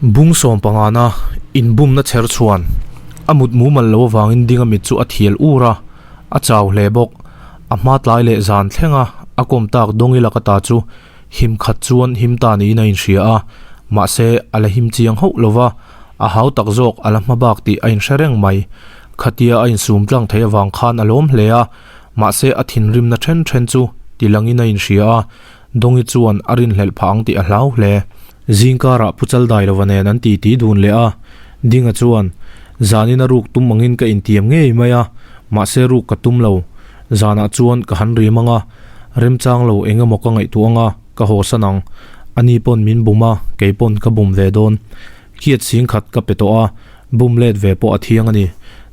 Bung sawm pangana inbumna chher chhuan a mut mumal lo avangin dinga mit chu a thial ur a, a chau hle bawk. A hma tlai leh zan thlenga a kawm tak Dawngi laka ta chu him khat chuan him ta niin a inhria a, mahse a la him chiang hauh lo va, a hau tak zawk a la hma bak tih a inhre reng mai. Khatia a insum tlang theih avang khan a lawm hle a, mahse a thinrimna then then chu tilangin a inhria a, Dawngi chuan a rinhlelh phah ang tih a hlau hle. Zingkarah Pu Chaldailova nen an titi dun leh a, Dinga chuan, Zanin a ruk tum angin ka intiam ngei mai a, mahse ruk ka tum lo. Zanah chuan ka han rim ang a, remchang lo eng emaw ka ngaihtuah ang a, ka hawsan ang. Ani pawn min bum a, kei pawn ka bum ve dawn. Khiat sing khat ka pe tawh a, bum let ve pawh a thiang a ni.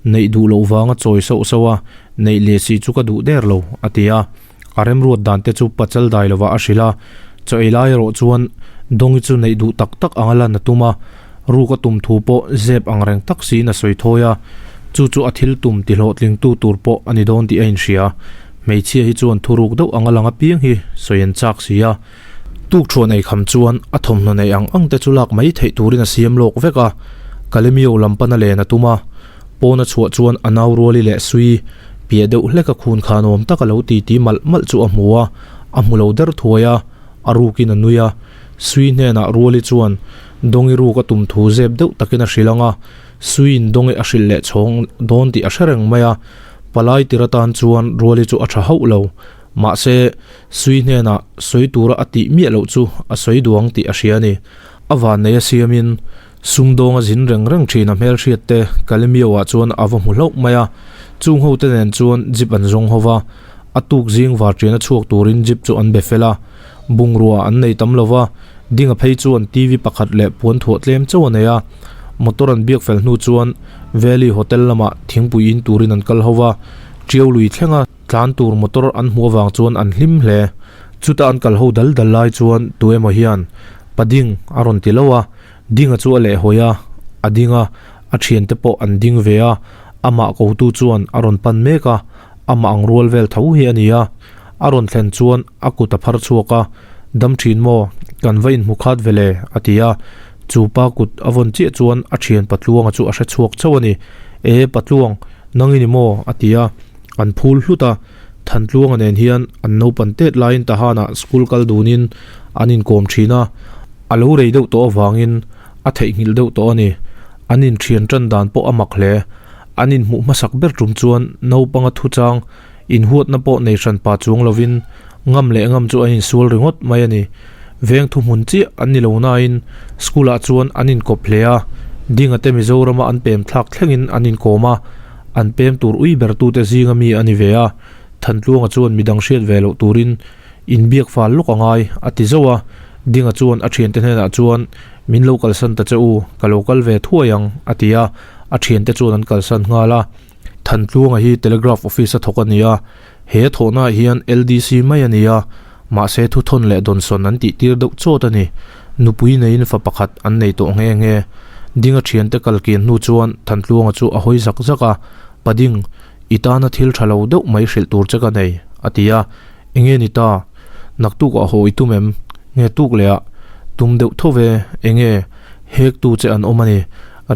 Neih duh loh vanga chawi sauh sauh a, neih leh si chu ka duh der lo, a ti a. A remruat dan te chu pachal dai lovah a hrilh a, chaw ei lai erawh chuan Dawngi chu neih duh tak tak anga lan a tum a, ruk a tum thu pawh zep ang reng tak siin a sawi thawi a, chu chu a thil tum ti hlawhtlingtu tur pawh a ni dawn tih a inhria. Hmeichhia hi chuan thuruk deuh anga lang apiang hi sawi an chak si a, tukṭhuan ei kham chuan a thawmhnaw neih ang ang te chu lak mai theih turin a siam lawk vek a, Kalemio lam pana len a tum a. Pawn a chhuah chuan a nau ruali leh sui piah deuh hlek a khun khan awm tak a lo ti ti malh malh chu a hmu a, a hmu lo der thuai a, a rukin a nui a. Sui hnenah ruali chuan Dawngi ruk a tum thu zep deuh takin a hrilh ang a, Suiin Dawngi a hrilh leh chhawng dawn tih a hre reng mai a, palai tir atan chuan ruali chu a tha hauh lo. Mahse, Sui hnenah sawi tura a tih miah loh chu a sawi duang tih a hria a ni. A vannei a siamin Sumdawnga zin reng reng thin a hmelhriat te Kalemio ah chuan a va hmu hlauh mai a, chung ho te nen chuan jeep an zawng ho va, a tuk zing varṭian a chhuak turin jeep chu an be fel a, bungrua an nei tam lo va, Dinga phei chuan TV pakhat leh puan thuah tlem chauh a nei a, motor an biak fel hnu chuan Valley Hotel lamah thingpui in turin an kal ho va, Ṭiau lui thlenga tlan tur motor an hmuh avang chuan an hlim hle. Chuta an kal ho dal dal lai chuan tu emaw hian, Pading a rawn ti lo a, Dinga chu a lehhawi a, a ding a, a thiante pawh an ding ve a, amah kotu chuan a rawn pan mek a, amah ang rual vel tho hi a ni a. A rawn thlen chuan a kut a phar chhuak a, Dam thin maw? Kan va inhmu khat ve le, a ti a. Chu pa kut a vawn chiah chuan a thian Patluanga chu a hre chhuak chauh a ni. E, Patluang, nang i ni maw? a ti a. An phul hlut a, Thantluanga nen hian an naupan tet laiin Tahanah school kal dunin an inkawm thin a. A lo rei deuh tawh avangin a theihnghilh deuh tawh a ni. An inthian tan dan pawh a mak hle. An inhmuh hmasak ber tum chuan naupanga thuchang inhuatna pawh nei hran pa chuang lovin ngam leh ngam chu an insual ringawt mai a ni. Veng thuhmun chiah an ni lo nain school ah chuan an inkawp hle a, Dinga te Mizorama an pem thlak thlengin an inkawm a, an pem tur ui ber tute zinga mi a ni ve a. Thantluanga chuan midang hriat ve loh turin Inbiak fal lawk a ngai, a ti zauh a. Dinga chuan a thiante hnenah chuan, Min lo kalsan ta che u, ka lo kal ve thuai ang, a ti a. A thiante chuan an kalsan nghal a. Thantluanga hi Telegraph Office a thawk a ni a, he thawhnaah hian LDC mai a ni a, mahse thuthawn leh dawnsawn an tihtir deuh chawt a ni. Nupui neiin fa pakhat an nei tawh nghe nghe. Dinga thiante kal kian hnu chuan Thantluanga chu a hawi zak zak a, Pading, i tana thil tha lo deuh mai hrilh tur che ka nei, a ti a. Enge ni ta? Naktuk ah haw i tum em? Nge tuk leh ah? Tum deuh tho ve, enge? Hek tu che an awm a ni.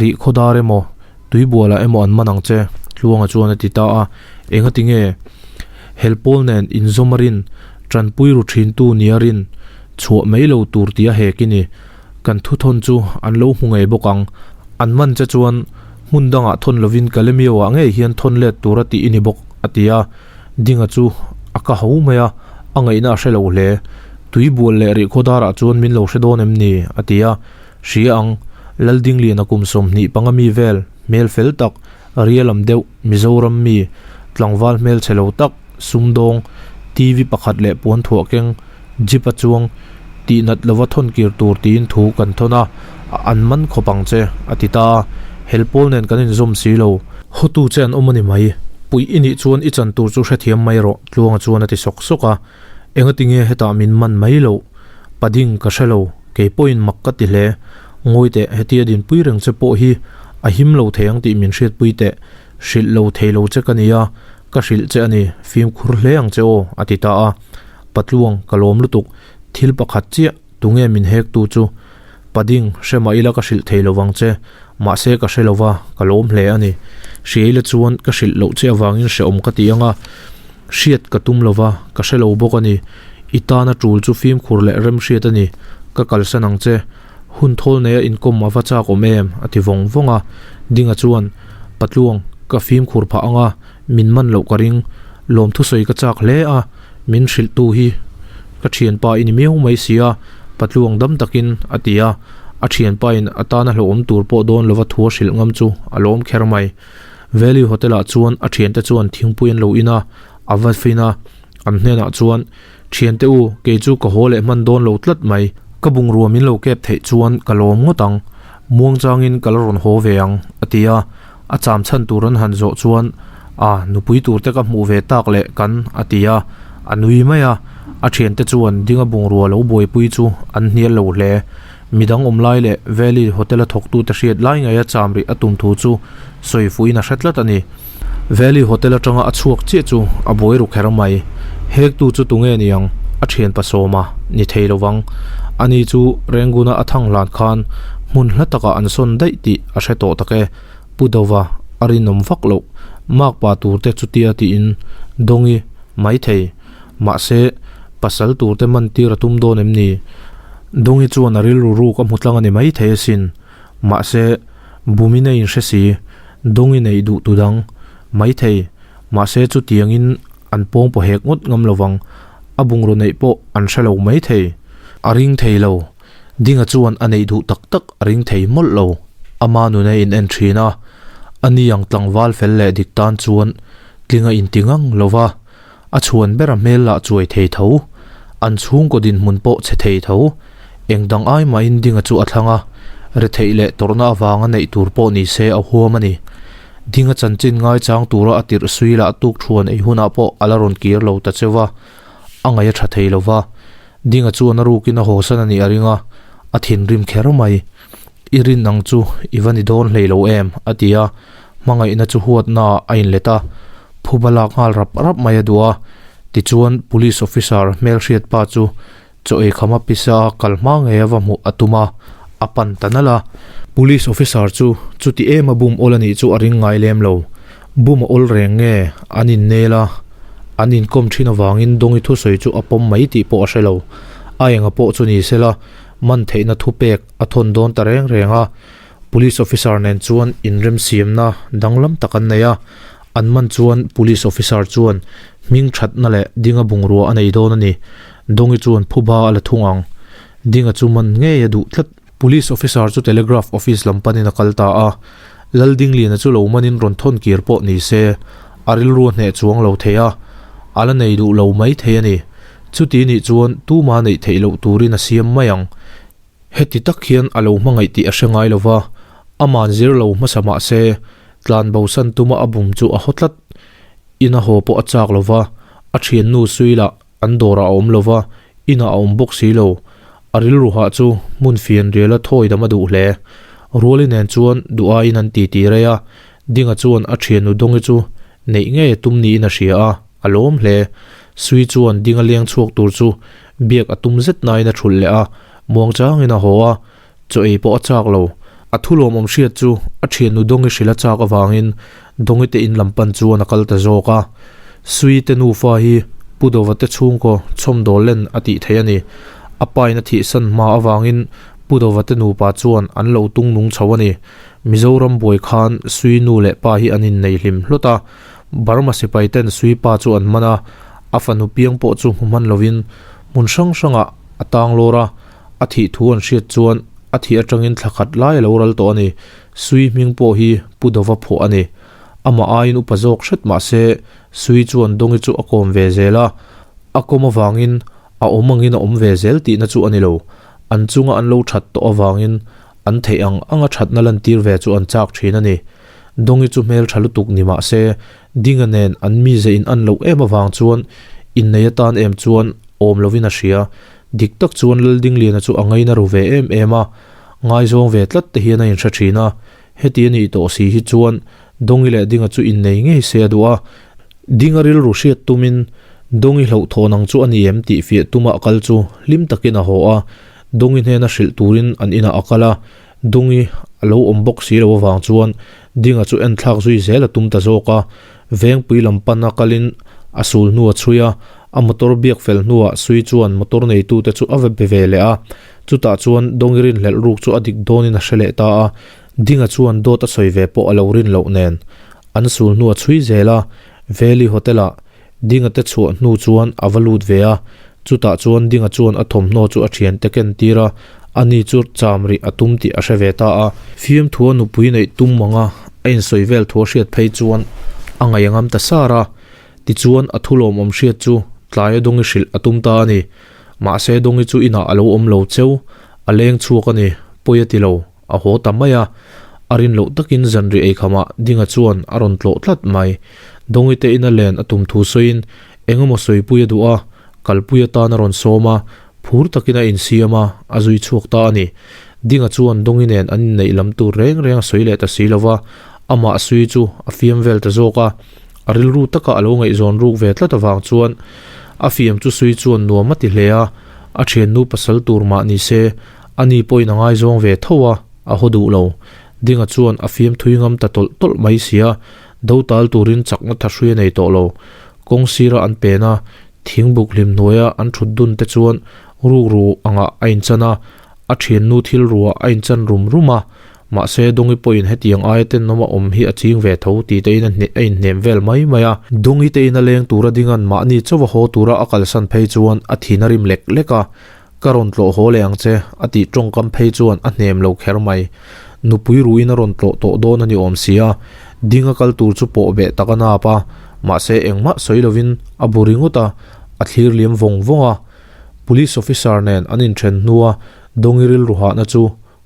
Rih khaw dar emaw, tuibual ah emaw an man ang che, Tluanga chuan a ti ta a. Enga ti nge? Helpawl nen inzawm a rin, tanpui ru thin tu nia rin, chhuah mai lo tur tia hek i ni. Kan thuthawn chu an lo hmu ngei bawk ang. An man che chuan hmun dangah thawn lovin Kalemio ah ngei hian thawn let tur a tih i ni bawk, a ti a. Dinga chu a ka ho mai a, a ngaihna a hre lo hle. Tui bual leh rih khaw darah chuan min lo hre dawn em ni? a ti a. Hria ang, Laldingliana kum 20 panga mi vel, hmel fel tak, ria lam deuh, Mizoram mi, tlangval hmel chhe lo tak, sumdawng, TV pakhat leh puan thuah keng, jeep a chuang, tih nat lova thawn kir tur tiin thu kan thawn a, an man khawp ang che, a ti ta a. Helpawl nen kan inzawm si lo. Hotu che an awm a ni mai. Puih i nih chuan i chan tur chu hrethiam mai rawh, Tluanga chuan a ti sawk sawk a. Engati nge hetah min man mai loh? Pading ka hre lo, kei pawhin mak ka ti hle. Ngawi teh, hetia dinpui reng che pawh hi a him lo thei ang tih min hriatpui teh. Hrilh lo thei lo che ka ni a, ka hrilh che a ni, fimkhur hle ang che aw, a ti ta a. Patluang, ka lawm lutuk, thil pakhat chiah, tunge min hek tu chu? Pading, hre mah ila ka hrilh thei lovang che, mahse ka hre lova, ka lawm hle a ni. Hria ila chuan ka hrilh loh che avangin hrehawm ka ti ang a, hriat ka tum lova, ka hre lo bawk a ni. I tana tul chu fimkhur leh remhriat a ni, ka kalsan ang che. Hun thawl neia inkawm a va chak awm em? a ti vawng vawng a. Dinga chuan, Patluang, ka fimkhur phah ang a, min man loh ka ring. Lawmthusawi ka chak hle a, min hrilhtu hi ka thianpa i ni miau mai si a, Patluang dam takin a ti a. A thianpain a tana hlauhawm tur pawh dawn lova thu a hrilh ngam chu a lawm kher mai. Value Hotel-ah chuan a thiante chuan thingpui an lo in a, a va fin a, an hnenah chuan, Thiante u, kei chu ka haw leh hman dawn lo tlat mai. Ka bungrua min lo kep theih chuan ka lawm ngawt ang. Muang changin ka la rawn haw ve ang, a ti a. A cham chhan tur an han zawh chuan, A, nupui tur te ka hmuh ve tak leh kan, a ti a. A nui mai a. A thiante chuan dinga bungrua lo buaipui chu an hnial lo hle. Midang awm lai leh Valley Hotel-a thawktute hriat lai ngeia cham rih a tum thu chu sawi fuhin a hre tlat a ni. Valley Hotel atanga a chhuak chiah chu a buai ru kher mai. Hektu chu tunge niang? A thian pasawma ni thei lovang. Ani chu Renguna a thang hlan khan hmun hla takah an sawn daih tih a hre tawh tak e. Pu Dova a rinawm vak loh. Makpa turte chutia tiin Dawngi mai thei. Mahse, pasal turte man tir a tum dawn em ni? Dawngi chuan a rilru ruk a hmu tlang a ni mai thei asin. Mahse, bumin a inhre si. Dawngi neih duh tu dang mai thei. Mahse chutiangin an pawng pawh hek ngawt ngam lovang. A bungraw neih pawh an hre lo mai thei. A ring thei lo. Dinga chuan a neih duh tak tak a ring thei mawlh lo. Ama nuna in en thin a. A ni ang tlangval fel leh dik tan chuan tling a inti ngang lo va. A chhuan ber a hmel lah chuai thei tho. An chhungkaw dinhmun pawh chhe thei tho. Eng dang ai mahin Dinga chu a thlang a, retheih leh tawrhna avanga neih tur pawh ni se a huam a ni. Dinga chanchin ngaichang tura a tirh sui lah tuk thuan ei hunah pawh a la rawn kir lo ta cheu va, a ngaih a tha thei lo va. Dinga chuan a rukin a hawsan a nih a ring a, a thinrim kher mai. I rin ang chu i va ni dawn hlei lo em? a ti a, hmangaihna chu huatna a inlet a, phuba lak nghal rap rap mai a duh a. Tichuan Police Officer hmelhriat pa chu chaw ei khama pisa a kal hma ngei a va hmuh a tum a, a pan ta nalh a. Police Officer chu chuti em a bum awl a nih chu a ring ngai lem lo. Bum a awl reng nge an innel a, an inkawm thin avangin Dawngi thusawi chu a pawm mai tih pawh a hre lo. A enga pawh chu ni sela, man theihna thupek a thawn dawn ta reng reng a, Police Officer nen chuan inremsiamna danglam tak an nei a, an man chuan Police Officer chuan hming thatna leh Dinga bungrua a nei dawn a ni. Dawngi chuan phuba a la thung ang. Dinga chu man ngei a duh tlat. Police Officer chu Telegraph Office lam panin a kal ta a, Laldingliana chu lo manin rawn thawn kir pawh ni se, a rilru a hneh chuang lo thei a, a la nei duh lo mai thei a ni. Chuti nih chuan tuma neih theih loh turin a siam mai ang. Heti tak hian a lo hmangaih tih a hre ngai lo va, ama'n zir lo hmasa mah se, tlan bosan tuma a bum chu a haw tlat. Ina haw pawh a chak lo va, a thiannu sui lah an dawrah a awm lo va, inah a awm bawk si lo. A rilru hah chu hmun fian riala thawi dam a duh hle. Ruali nen chuan duh aiin an titi rei a, Dinga chuan a thiannu Dawngi chu neih ngei a tum niin a hria a. A lawm hle. Sui chuan ding a leng chhuak tur chu biak a tum zet nain a thulh leh a, muang changin a haw a, chaw ei pawh a chak lo. A thu lawmawm hriat chu a thiannu Dawngi hrilh a chak avangin Dawngi te in lam pan chuan a kal ta zawk a. Sui te nufa hi Pu Dova te chhungkaw chhawmdawl len a tih theih a ni. A pain a thihsan hma avangin Pu Dova te nupa chuan an lo tung nung chho a ni. Mizoram buai khan Sui nu leh pa hi an innei hlim hlawt a. Burma sipai ten Sui pa chu an man a, a fanu piang pawh chu hmu hman lovin hmun hrang hrangah a tang lawr a, a thih thu an hriat chuan a thih atangin thla khat lai a lo ral tawh a ni. Sui hming pawh hi Pu Dova phuah a ni. Amah aiin upa zawk hret mah se Sui chuan Dawngi chu a kawm ve zel a, a kawm avangin a awm angin a awm ve zel tihna chu a ni lo. An chunga an lo that tawh avangin an theih ang anga thatna lantir ve chu an chak thin a ni. Dawngi chu hmel tha lutuk ni mah se, Dinga nen an mize in an loh em avang chuan innei atan em chuan awm lovin a hria. Dik tak chuan Laldingliana chu a ngaina ru ve em em a, ngaizawng ve tlat te hian a inhre thin a. Heti a nih tawh si hi chuan Dawngi leh Dinga chu innei ngei se a duh a. Dinga rilru hriat tumin Dawngi hlauhthawn ang chu a ni em tih fiah tuma a kal chu hlim takin a haw a. Dawngi hnena hrilh turin an inah a kal a, Dawngi a lo awm bawk si lo avang chuan Dinga chu en thlak zui zel a tum ta zawk a. Vengpui lam pana kalin a sul hnu a chhui a, a motor biak fel hnuah Sui chuan motor neitute chu a va be ve leh a. Chutah chuan Dawngi rinhlelh ruk chu a dik dawnin a hre leh ta a, Dinga chuan dawt a sawi ve pawh a lo rin loh nen an sul hnu a chhui zel a, Valley Hotel-ah Dinga te chhuah hnu chuan a va lut ve a, chutah chuan Dinga chuan a thawmhnaw chu a thiante ken tir a, ani chu cham rih a tum tih a hre ve ta a. Fiamthua nupui neih tum anga a insawi vel thu a hriat phei chuan a ngaih a ngam ta sar a, tichuan a thu lawmawm hriat chu tlaia Dawngi hrilh a tum ta a ni. Mahse Dawngi chu inah a lo awm lo cheu, a leng chhuak a ni, pawi a ti lo. A haw ta mai a, a rin loh takin zanriah eikhamah Dinga chuan a rawn tlawh tlat mai. Dawngi te ina len a tum thu sawiin eng emaw sawipui a duh a, kalpui atan a rawn sawm a, phur takin a insiam a, a zui chhuak ta a ni. Dinga chuan Dawngi nen an inneih lam tur reng reng a sawi leh ta si lo va, amah sui chu a fiam vel ta zawk a, a rilru taka a lo ngaihzawn ruk ve tlat avang chuan a fiam chu sui chuan nuam a ti hle a, a thiannu pasal tur mah ni se Ani pawhin a ngaizawng ve tho a, a haw duh lo. Dinga chuan a fiam thui ngam ta tawlh tawlh mai sia, do tal turin chakna tha hrui a nei tawh lo. Kawng sira an pen a, thingbuk hlim hnuaia an thut dun te chuan rukru angah a inchan a, a thiannu thil ruah a inchan rum rum a. Mahse, Dawngi pawhin hetiang aia tenawm a awm hi a ching ve tho tih te in a inhnem vel mai mai a. Dawngi te in a leng tura Dinga'n mahni chauha haw tura a kalsan phei chuan a thin a rim lek lek a. Ka rawn tlawh haw leh ang che, a tih tawngkam phei chuan a hnem lo kher mai. Nupui ruin a rawn tlawh tawh dawn a ni awm si a, ding a kal tur chu pawh beh tak a nap a, mahse engmah sawi lovin a bu ringawt a, a thlir liam vawng vawng a. Police officer nen an inthen hnua Dawngi rilru hahna chu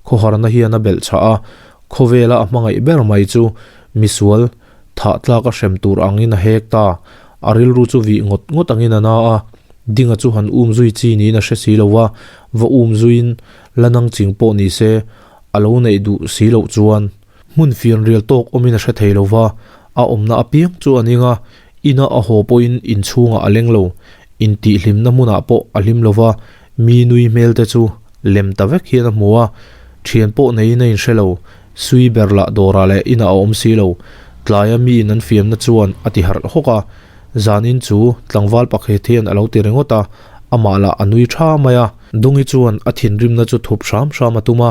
khawharna hian a belh chhah a, khawvela a hmangaih ber mai chu misual thah tlak a hrem tur angin a hek ta, a rilru chu vih ngawt ngawt angin a na a, Dinga chu han um zui chi niin a hre si lo va, va um zuiin la nang ching pawh ni se a lo neih duh si loh chuan hmun fianrial tawk awmin a hre thei lo va, a awmna apiang chu a ning a, ina a haw pawhin inchhungah a leng lo, intihhlimna hmunah pawh a hlim lo va, mi nui hmel te chu lem ta vek hian a hmu a, thian pawh neiin a inhre lo, sui ber lah dawrah leh inah a awm si lo, tlaia miin an fiamna chuan a ti harh hawk a, zanin chu tlangval pakhat hian a lo ti ringawt a, amah lah a nui tha mai a. Dawngi chuan a thinrimna chu thup hram hram a tum a,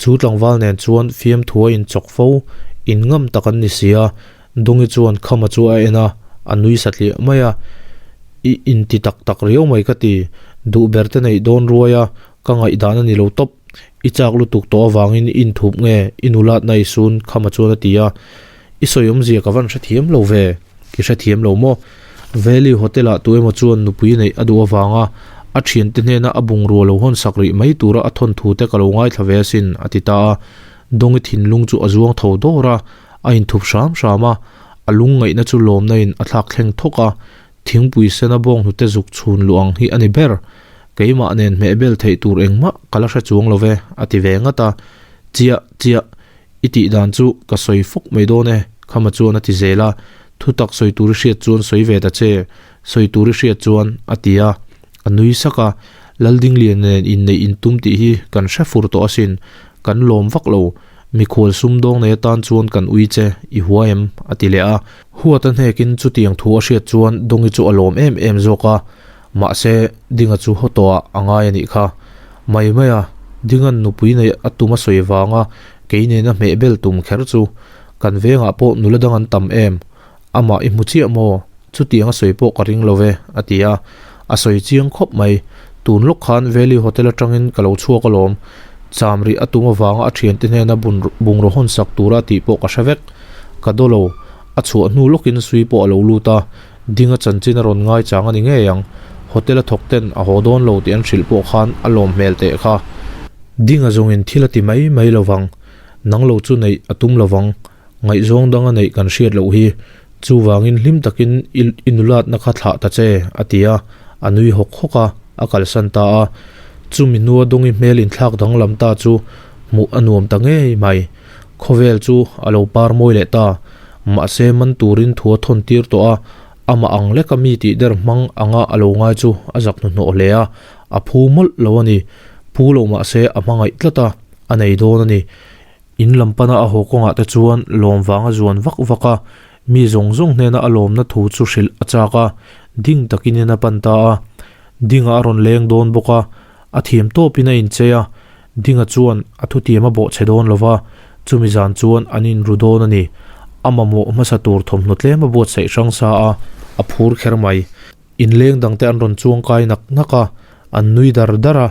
chu tlangval nen chuan fiamthu a inchawk fo, in ngam tak an ni si a, Dawngi chuan Khama chu a en a, a nui satliah mai a, I inti tak tak riau mai ka ti, duh ber te neih dawn ruai a, ka ngaihdan a ni lo tawp, i chak lutuk tawh avangin i inthup nge, i nulatna i sun, Khama chuan a ti a, I sawi awmzia ka van hrethiam lo ve, i hrethiam lo maw? Valley Hotel ah tu emaw chuan nupui neih a duh avanga a thiante hnena a bungrua lo hawn sak rih mai tura a thawnthu te ka lo ngaithla ve asin, a ti ta a, Dawngi thinlung chu a zuang tho dawr a, A inthup hram hram a, a lungngaihna chu lawmna in a thlak thleng thawk a, thingpui sena bawng hnute zuk chhun luh ang hi a ni ber. Keimah nen hmehbel theih tur engmah ka la hre chuang lo ve, a ti ve ngat a. Chiah, chiah, i tih dan chu ka sawi fawk mai dawn e, Khama chuan a ti zel a. Thutak sawi tur i hriat chuan sawi ve ta che, sawi tur i hriat chuan, a ti a. A nui sak a, Laldinglian nen inneih intum tih hi kan hre fur tawh asin, kan lawm vak lo. Mikhual sumdawng nei atan chuan kan ui che, i hua em? a ti leh a. Huat a hnekin chutiang thu a hriat chuan Dawngi chu a lawm em em zawk a, mahse Dinga chu haw tawhah a ngai a nih kha. Mai mai a, Dinga'n nupui neih a tum a sawi vanga kei nena hmehbel tum kher chu kan vengah pawh nula dang an tam em? Amah i hmu chiah maw? Chutiang a sawi pawh ka ring lo ve, a ti a. A sawi chiang khawp mai. Tun lawk khan Valley Hotel atangin ka lo chhuak alawm. Cham rih a tum avanga a thiante hnena bungraw hawn sak tura tih pawh ka hre vek. Ka daw lo. A chhuah hnu lawkin sui pawh a lo lut a. Dinga chanchin a rawn ngai chang a ni ngei ang. Hotel a thawk ten a haw dawn lo tih an hrilh pawh khan a lawm hmel teh kha. Dinga zawngin thil a ti mai mai lovang. Nang lo chu neih a tum lovang. Ngaihzawng dang a neih kan hriat loh hi, chuvangin hlim takin i i nulatna kha thlah ta che, a ti a, a nui hawk hawk a, a kalsan ta a. Chumi hnua Dawngi hmel inthlak danglam ta chu hmuh a nuam ta ngei mai. Khawvel chu a lo par mawi leh ta, mahse man turin thu a thawn tir tawh a, amah ang leka mi tih der hmang anga a lo ngai chu a zak hnuhnawh hle a, a phu mawlh lo a ni. Phu lo mah se a hmangaih tlat a, a nei dawn a ni. In lam pana a haw kawngah te chuan lawm vang a zuan vak vak a, mi zawng zawng hnena a lawmna thu chu hrilh a chak a, ding takin in a pan ta a. Dinga a rawn leng dawn bawk a, a thiam tawpin a inchei a, Dinga chuan a thutiam a bawhchhe dawn lo va, chumi zan chuan an inru dawn a ni. A mamawh hmasa tur thawmhnaw tlem a buatsaih hrang sa a, a phur kher mai. Inleng dangte an rawn chuang kai nak nak a, an nui dar dar a,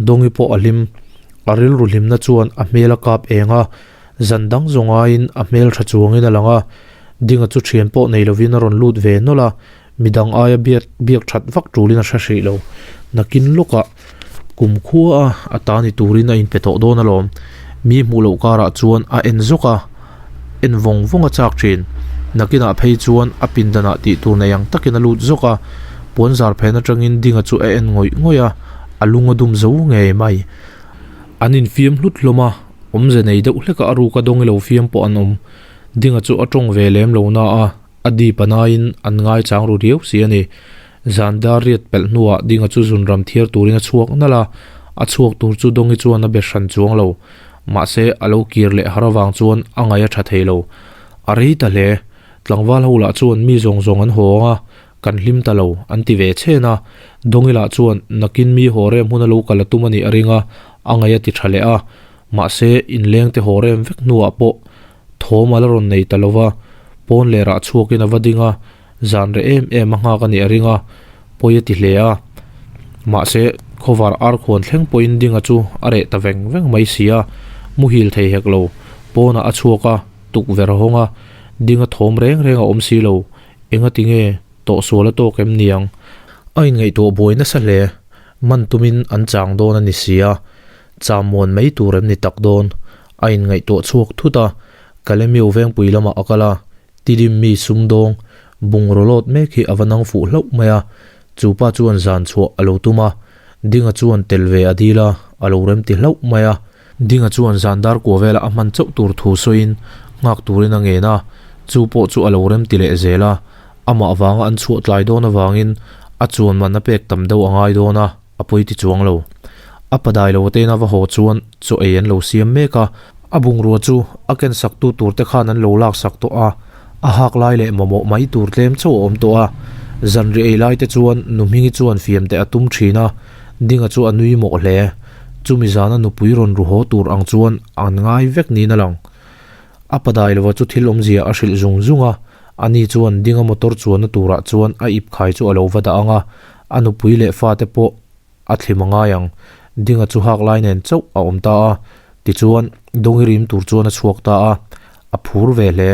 Dawngi pawh a hlim. A rilru hlimna chuan a hmel a kap eng a, zan dang zawng aiin a hmel tha chuangin a lang a. Dinga chu thian pawh nei lovin a rawn lut ve nawlh a, midang aia biak biak that vak tulin a hre hrih lo. Nakin lawkah kum khua a a ta ni turin a inpe tawh dawn alawm. Mi hmuh loh karah chuan a en zawk a, en vawng vawng a chak thin. Nakinah phei chuan a pindanah tih tur nei ang takin a lut zawk a, puanzar phen atangin Dinga chu a en ngawih ngawih a, a lung a dum zo ngei mai. An infiam hlut hlawm a, awmze nei deuh hlekah a ruka dawng ilo fiam pawh an awm. Dinga chu a tawng ve lem lo na a, a dip a naiin an ngaichang ru riau si a ni. Zan dar riat pelh hnuah Dinga chu zunram thiar turin a chhuak nalh a, a chhuak tur chu Dawngi chuan a be hran chuang lo. Mahse, a lo kir leh har avang chuan a ngaih a tha thei lo. A rei ta hle. Tlangval ho lah chuan mi zawng zawng an haw ang a, kan hlim ta lo, an ti ve chhen a. Dawngi lah chuan nakin mi haw rem hun a lo kal a tum a nih a ring a, a ngaih a ti tha leh a. Mahse, inlengte haw rem vek hnuah pawh thawm a la rawn nei ta lo va, pawn leh rah chhuakin a va ding a, zan reh em em a nghak a nih a ring a, pawi a ti hle a. Mahse, khawvar arkhuan thleng pawhin dinga chu a reh ta veng veng mai si a, muhil thei hek lo, pawnah a chhuak a, tukverh a hawng a, dinga thawm reng reng a awm si lo, enga ti nge tawhsual a tawk em niang? A inngaihtuah buai nasa hle, man tumin an chang dawn a ni si a, cham muan mai tur em ni tak dawn? A inngaihtuah chhuak thut a, Kalemiu vengpui lamah a kal a, Tidim mi sumdawng bungraw lawt mek hi a va nang fuh hlauh mai a, chu pa chuan zan chhuah a lo tum a, Dinga chuan tel ve a dil a, a lo rem ti hlauh mai a. Dinga chuan zan dar kua vela a hman chauh tur thu sawiin nghak turin a ngen a, chu pawh chu a lo rem ti leh zel a, amah vanga an chhuah tlai dawn avangin a chuan man a pek tam deuh a ngai dawn a. A pawi ti chuang lo. A padai lo tena va haw chuan chaw ei an lo siam mek a, a bungrua chu a ken sak tu tur te khan an lo lak sak tawh a, a hak lai leh mamawh mai tur tlem chauh a awm tawh a. Zanri ei lai te chuan nu Hmingi chuan fiam teh a tum thin a, Dinga chu a nui mawh hle. Chumi zana nupui rawn ru haw tur ang chuan an ngai vek niin a lang. A padai lova chu thil awmzia a hrilh zung zung a, ani chuan Dinga motor chuanna turah chuan a ip khai chu a lo va dah ang a, a nupui leh fate pawh a thlim a ngai ang. Dinga chu hak lai nen chauh a awm ta a, tichuan Dawngi rim tur chuan a chhuak ta a, a phur ve hle.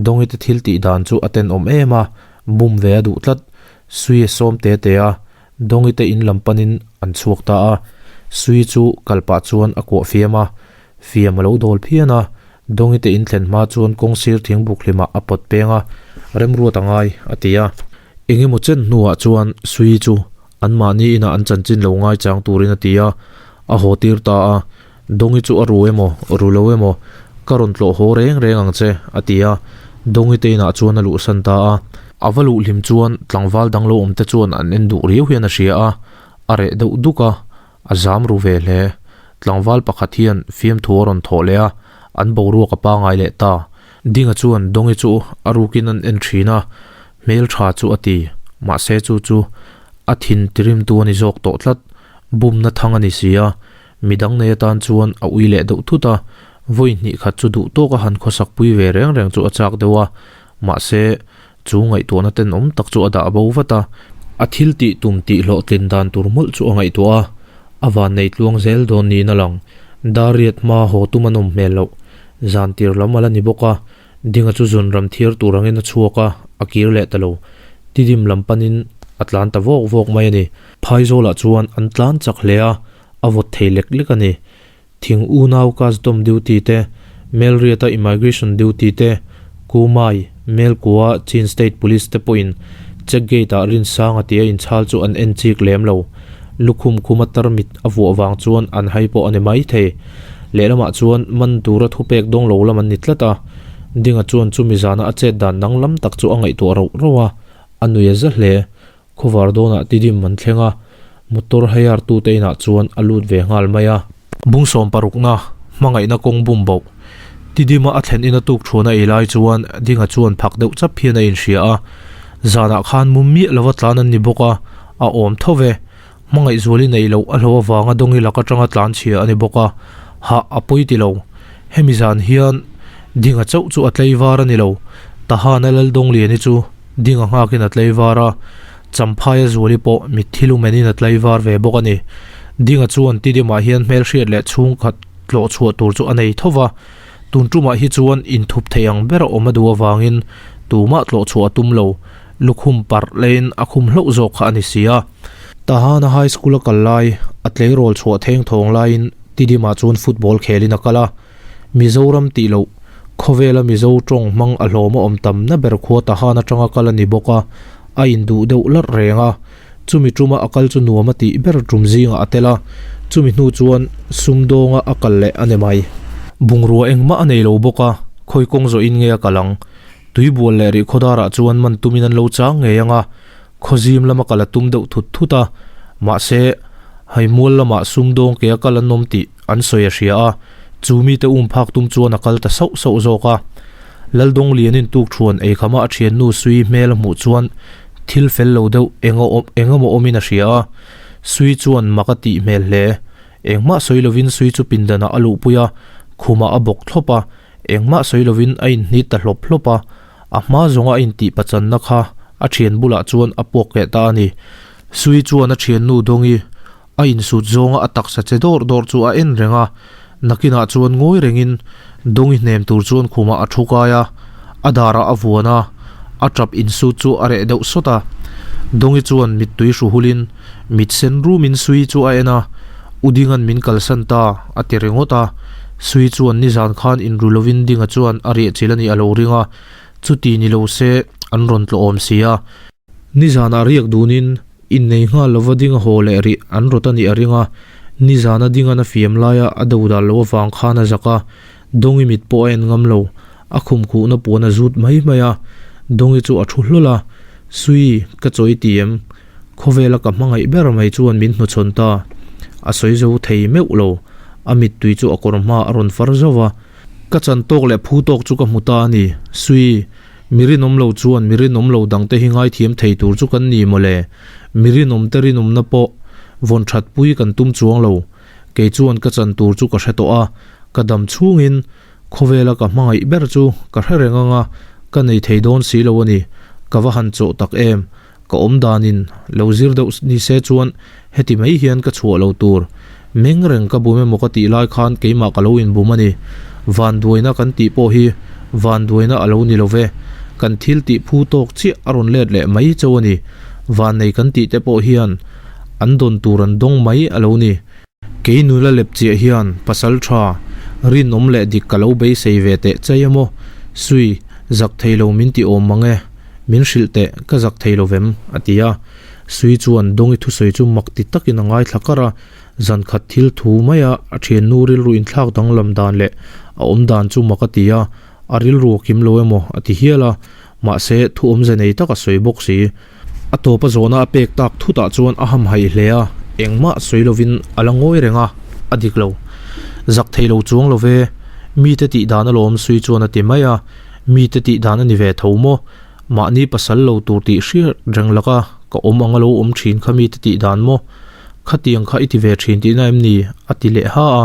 Dawngi te thil tih dan chu a tenawm em a, bum ve a duh tlat. Sui a sawm te te a, Dawngi te in lam panin an chhuak ta a, Sui chu kal pah chuan a kuah fiam a, fiam a lo dawl phian a, Dawngi te in thlen hma chuan kawng sir thingbuk hlimah a pawt peng a, Remruat a ngai, a ti a. Engemaw chen hnuah chuan Sui chu anmahni inah an chanchin lo ngaichang turin a ti a, a haw tir ta a. Dawngi chu a ru emaw, ru lo emaw, ka rawn tlawh haw reng reng ang che, a ti a. Dawngi te inah chuan a luhsan ta a. A va luh hlim chuan tlangval dang lo awmte chuan an en duh riau hian a hria a, a reh deuh duk a, a zam ru ve hle. Tlangval pakhat hian fiamthu a rawn thawh leh a, an boruak a pangai leh ta. Dinga chuan Dawngi chu a rukin an en thin a, hmel tha chu a ti. Mahse chu chu a thin tirimtu a ni zawk tawh tlat. Bumna thang a ni si a, midang nei atan chuan a ui leh deuh thut a, vawi hnih khat chu duh tawka han khawsak pui ve reng reng chu a chak deuh a. Mahse Chu ngaihtuahna tenawm tak chu a dah bo vat a, a thil tih tum tih hlawhtlin dan tur mawlh chu a ngaihtuah a, a vannei tluang zel dawn niin a lang. Dariat hma haw tum an awm hmel loh. Zan tir lam a la ni bawk a, Dinga chu zun ram thiar tur angin a chhuak a, a kir leh ta lo. Tidim lam panin a tlan ta vawk vawk mai a ni. Phaizawlah chuan an tlan chak hle a, a vawt thei lek lek a ni. Thing unau Custom Duty te, Melriata Immigration Duty te, Kumai, Melkua, Chin State Police te pawhin Check Gate-ah Rinsanga tia inchhal chu an en chik lem lo. Lukhum khuma tarmit a vuah vang chuan an hai pawh a ni mai thei. Lehlamah chuan man tura thupek dawng lo lam an ni tlat a. Dinga chuan chumi zana a chet dan danglam tak chu a ngaihtuah rauh rauh a, a nui a za hle. Khawvar dawnah Tidim an thleng a. Motor hire tute inah chuan a lut ve nghal mai a. Bung sawm parukna, hmangaihna kawng bum boh. Tidima a thlen ina tuk thuan a ei lai chuan Dinga chuan phak deuh chap hian a inhria a. Zanah khan mum miah lova tlan an ni bawk a, a awm tho ve. Hmangaih zuali neih loh a hlo avanga Dawngi lak atanga tlan chhia a ni bawk a, hah a pawi ti lo. Hemi zan hian Dinga chauh chu a tlei var a ni lo. Tahana Laldawngliani chu Dinga nghakin a tlei var a, Champhaia Zuali pawh mitthi lumenin a tlei var ve bawk a ni. Dinga chuan Tidimah hian hmelhriat leh chhungkhat tlawh chhuah tur chu a nei tho va, tun tumah hi chuan inthup thei ang ber a awm a duh avangin tumah tlawh chhuah a tum lo. Lukhum parh leiin a khum hlauh zawk kha a ni si a. Tahana High School a kal lai, a tleirawl chhuah theng thawng laiin Tidimah chuan football khelin a kal a. Mizoram tih loh, khawvela Mizo tawng hmang a hlawm a awm tamna ber khua Tahan atanga kal a ni bawk a, a induh deuh larh reng a. Chumi tuma a kal chu nuam a tih ber tum zingah a tel a, chumi hnu chuan sumdawnga a kal leh a ni mai. Bungrua engmah a nei lo bawk a, khawi kawng zawhin nge a kal ang? Tuibual leh rihkhawdarah chuan man tumin an lo chang ngei ang a, khawzim lama kal a tum deuh thut thut a, mahse, Haimual lamah sumdawng ke a kal an awm tih an sawi a hria a, chu mite um phak tum chuan a kal ta sauh sauh zawk a. Laldawnglianin tukthuan eikhama a thiannu Sui hmel a hmuh chuan thil fel lo deuh eng emaw awmin a hria a, Sui chuan mak a tih hmel hle. Engmah sawi lovin Sui chu pindanah a luhpui a, khumah a bawk thlawp a, Engmah sawi lovin a inhnit ta hlawp hlawp a, a hma zawnga a intih pachanna kha a thian bulah chuan a puak leh ta a ni. Sui chuan a thiannu Dawngi a insut zawnga a taksa che dawrh dawrh chu a en reng a, nakinah chuan ngawi rengin Dawngi hnem tur chuan khumah a thu kai a, a darah a vuan a, a tap insut chu a reh deuh sawt a. Dawngi chuan mittui hru hulin mit sen rumin Sui chu a en a, U Dinga'n min kalsan ta, a ti ringawt a. Sui chuan nizan khan inru lovin Dinga chuan a riahchilh a nih a lo ring a, chuti ni lo se an rawn tlawhawm si a. Nizanah riak dunin innei nghal lova Dinga haw leh rih an rawt a nih a ring a, nizana Dinga'n a fiam laia a do dal loh avang khan a zak a, Dawngi mit pawh a en ngam lo, a khum khuhna puan a zut mai mai a, Dawngi chu a thu hlawl a, Sui, ka chawi ti em? Khawvela ka hmangaih ber mai chuan min hnuchhawn ta. A sawi zo thei meuh lo. A mittui chu a kawr hma a rawn far zauh a. Ka chan tawk leh phu tawk chu ka hmu ta a ni. Sui, mi rinawm lo chuan mi rinawm lo dangte hi ngaithiam thei tur chu kan ni mawle. Mi rinawmte rinawmna pawh vawn that pui kan tum chuang lo. Kei chuan ka chan tur chu ka hre tawh a. Ka dam chhungin Khawvela ka hmangaih ber chu ka hre reng anga ka nei thei dawn si lo a ni. Ka va han chawh tak em. Ka awm danin lo zir deuh ni se chuan heti mai hian ka chhuah lo tur. Meng reng ka bum emaw ka tih lai khan keimah ka lo inbum a ni. Vanduaina kan tih pawh hi vanduaina a lo ni lo ve. Kan thil tih phu tawk chiah a rawn let leh mai chauh a ni. Vannei kan tih te pawh hian an dawn tur an dawng mai a lo ni. Kei nula lep chiah hian pasal tha, rinawm leh dik ka lo beisei ve teh chai a maw? Sui, zak thei lo min ti awm mang e, min hrilh teh, ka zak thei lo vem, a ti a. Sui chuan Dawngi thusawi chu mak ti takin a ngaithla kar a, zan khat thil thu maia a thiannu rilru inthlak danglam dan leh a awm dan chu mak a ti a, a rilru a kim lo emaw a ti hial a, mahse thu awmze nei tak a sawi bawk si. A tawp a zawhna a pek tak thutah chuan a hamhaih hle a, engmah sawi lovin a la ngawi reng a, a dik lo. Zak thei lo chuang lo ve, mite tih dan alawm Sui chuan a ti mai a, mite tih dan a ni ve tho maw? Mahni pasal lo tur tih hriat reng laka ka awm ang a lo awm thin kha mite tih dan maw? Khatiang kha i ti ve thin tihna em ni? a ti leh ha a,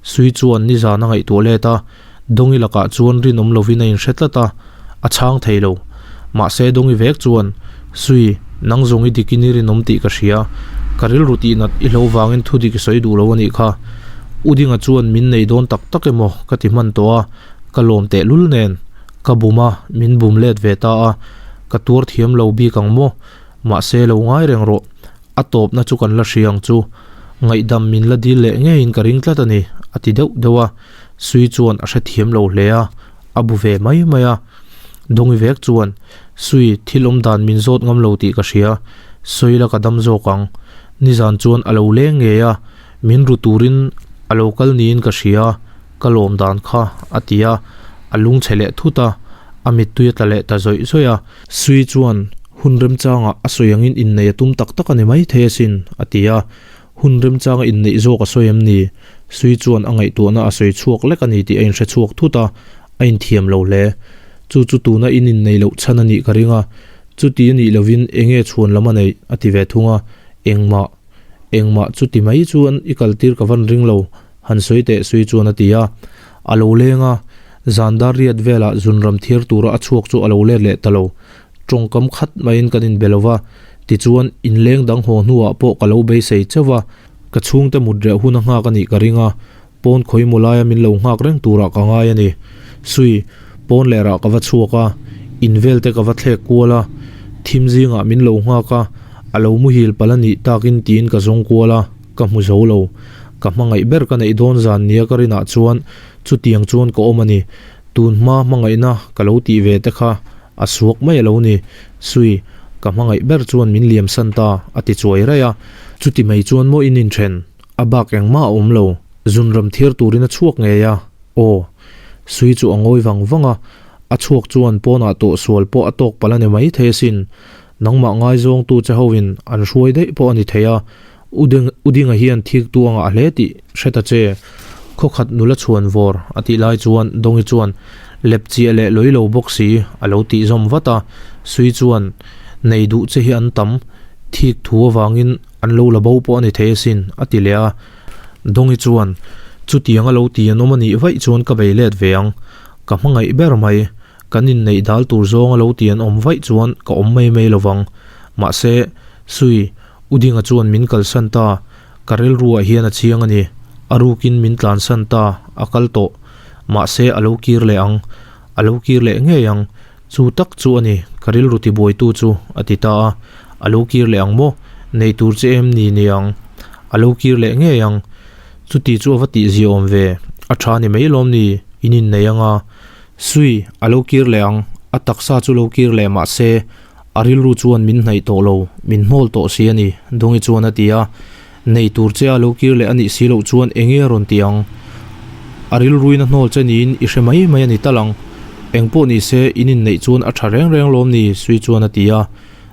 Sui chuan nizan a ngaihtuah let a, Dawngi lakah chuan rinawm lovin a inhre tlat a, a chhang thei lo. Mahse Dawngi vek chuan, Sui, nang zawng i dikin i rinawm tih ka hria. Ka rilru tih nat i hlo vangin thu dik i sawi duh lo a nih kha. U Dinga chuan min nei dawn tak tak emaw ka ti hman tawh a, ka lawm tehlul nen. Ka bum a, min bum let ve ta a, ka tuar thiam lo bik ang maw? Mahse lo ngai reng rawh. A tawpna chu kan la hria ang chu. Ngaihdam min la dil leh ngeiin ka ring tlat a ni, a ti deuh deuh a. Sui chuan a hrethiam lo hle a, a bu ve mai mai a. Dawngi vek chuan, Sui, thil awm dan min zawt ngam lo tih ka hria. Sawi la ka dam zawk ang. Nizan chuan a lo leng ngei a, min ru turin a lo kal niin ka hria, ka lawm dan kha, a ti a. A lungchhe leh thut a, a mittui a tla leh ta zawih zawih a. Sui chuan. Hun remchangah a sawi angin inneih a tum tak tak a ni maithei asin, a ti a. Hun remchanga inneih zawk a sawi em ni? Sui chuan a ngaihtuahna a sawi chhuak lek a ni tih a inhre chhuak thut a, a inthiam lo hle. Chu chu tuna in inneih loh chhan a nih ka ring a, chuti a nih lovin enge chhuan lam a neih? a ti ve thung a. Engmah. Engmah chuti mai chuan i kaltir ka van ring lo, han sawi teh Sui chuan a ti a. A lo leng a, zan dar riat velah zunram thiar tura a chhuak chu a lo let leh ta lo. Tawngkam khat maiin kan inbe lo va, tichuan inleng dang haw hnuah pawh ka lo beisei chauh va, ka chhungte mut reh hun a nghak a nih ka ring a, pawn khawi maw laia min lo nghak reng turah ka ngai a ni. Sui, pawn lerah ka va chhuak a, in vel te ka va thlek kual a, thim zingah min lo nghak a, a lo muhil palh a nih takin tiin ka zawng kual a, ka hmu zo lo. Ka hmangaih ber ka neih dawn zan nia ka rinah chuan chutiang chuan ka awm a ni. Tun hma hmangaihna ka lo tih ve te kha A suak mai a lo ni. Sui, ka hmangaih ber chuan min liam san ta, a ti chuai raih a. Chuti mai chuan maw in inthen? A bak engmah a awm lo. Zunram thiar turin a chhuak ngei a. Aw. Sui chu a ngawi vang vang a. A chhuak chuan pawnah tawh sual pawh a tawk palh a ni mai thei asin. Nangmah ngaizawngtu che hoin an hruai daih pawh a ni thei a. Udinga hian thiktu a ngah hle tih hre ta che. Khawkhat nula chhuan vawr a tih lai chuan Dawngi chuan lep chiah leh lawi lo bawk si a lo tih zawm vat a. Sui chuan nei duh che hi an tam, thik thu avangin an lo la bo pawh a ni thei asin a ti leh a. Dawngi chuan chutiang a lo ti an awm a nih vaih chuan ka bei let ve ang, ka hmangaih ber mai. Kan inneih dal tur zawng a lo ti an awm vaih chuan ka awm mai mai lovang. Mahse, Sui, U Dinga chuan min kalsan ta, ka rilruah hian a chiang a ni. A rukin min tlansan ta, a kal tawh. Mahse, a lo kir leh ang. A lo kir leh ngei ang. Chu tak chu a ni, ka rilru tibuaitu chu, a ti ta a. A lo kir leh ang maw? Nei tur che em ni ni ang? A lo kir leh ngei ang. Chuti chu a va tihzia awm ve. A tha ni mai lawm ni, in innei anga. Sui, a lo kir leh ang, a taksa chu lo kir leh mah se, a rilru chuan min hnaih tawh lo, min hnawl tawh si a ni, Dawngi chuan a ti a. Nei tur che a lo kir leh a nih si loh chuan eng nge a rawn ti ang? A rilruin a hnawl che niin i hre mai mai a ni tal ang. Eng pawh ni se, in inneih chuan a tha reng reng lawm ni, Sui chuan a ti a.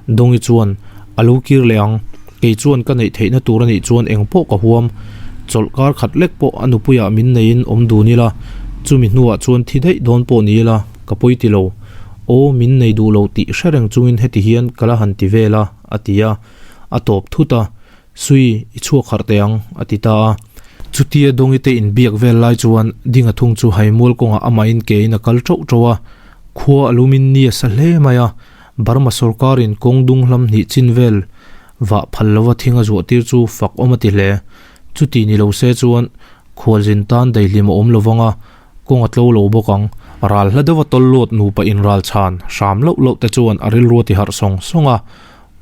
Dawngi chuan, A lo kir leh ang, kei chuan ka neih theihna tur a nih chuan eng pawh ka huam. Chawlh kar khat lek pawh a nupuiah min neiin awm dun ila, chumi hnuah chuan thi daih dawn pawh ni ila, ka pawi ti lo. Aw, min nei duh lo tih hre reng chungin heti hian ka la han ti vel a, a ti a. A tawp thut a, Sui, i chhuak harh teh ang, a ti ta a. Chutia Dawngi te inbiak vel lai chuan Dinga thung chu Haimual kawngah amahin kein a kal tauh tauh a. Khua a lumin ni a sa hle mai a. Burma sorkarin kawng dung hlam hnih chin vel vah phal lova thing a zuah tir chu fak awm a ti hle. Chuti ni lo se chuan khualzin tan daihlim a awm lo vang a, kawng a tlo lo bawk ang. Ral hla deuha tawl lut nupa inral chhan hram loh loh te chuan a rilru a ti harh sawng sawng a.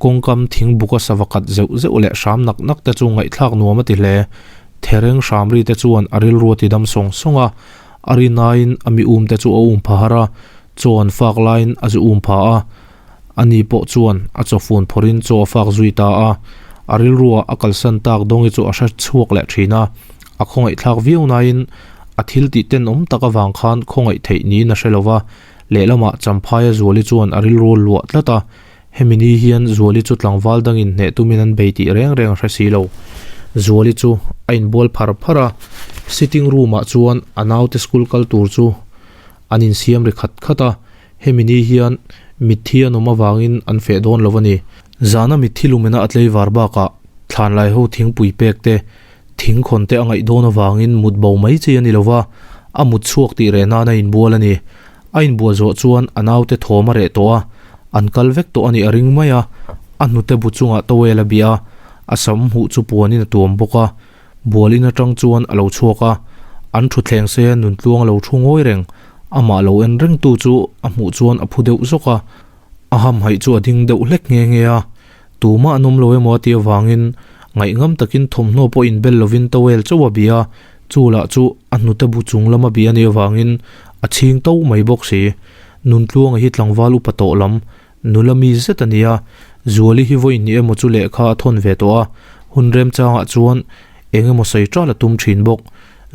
Kawngkam thing buka sava kat zeuh zeuh leh hram nak nak te chu ngaihthlak nuam a ti hle. Thereng hram ri te chuan a rilru a ti dam sawng sawng a, a rinaiin a mi um te chu a um pha har a. Chaw an fak laiin a zu um pha a, ani pawh chuan a chaw fun phawrhin chaw a fak zui ta a, a rilruah a kalsan tak Dawngi chu a hre chhuak leh thin a, a khawngaihthlak viau naiin a thil tih tenawm tak avang khan khawngaih theih niin a hre lo va, lehlamah Champhaia Zuali chuan a rilru luah tlat a, hemi ni hian Zuali chu tlangval dangin hneh tumin an bei tih reng reng a hre si lo. Zuali chu a inbual phar phar a, sitting room ah chuan a naute school kal tur chu An insiam ri khat khat a, hemi ni hian mitthi an awm avangin an feh dawn lo a ni. Zana mitthi lumena a tleivar bakah thlanlai ho thingpui pek te, thing khawn te a ngaih dawn avangin mut bo mai chi a ni lo va, a mut chhuak tih reh nan a inbual a ni. A inbual zawh chuan a naute thawm a reh tawh a, an kal vek tawh a nih a ring mai a, a hnute bu chungah towel a bih a, a sam huh chu puanin a tuam bawk a. Bual in atang chuan a lo chhuak a, an thutthleng se nuntluang a lo thu ngawi reng, amah lo en reng tu chu a hmuh chuan a phu deuh zawk a, a hamhaih chu a ding deuh hlek nghe nghe a, tumah an awm lo emaw a tih avangin ngaihngam takin thawmhnaw pawh inbel lovin towel chauh a bih a, chu lah chu a hnute bu chung lama bih a nih avangin a chhing to mai bawk si. Nuntluanga hi tlangval upa tawh lam Nula mi zet a ni a, Zuali hi vawi hnih emaw chu lehkha a thawn ve tawh a, hun remchangah chuan eng emaw sawi ṭal a tum ṭhin bawk.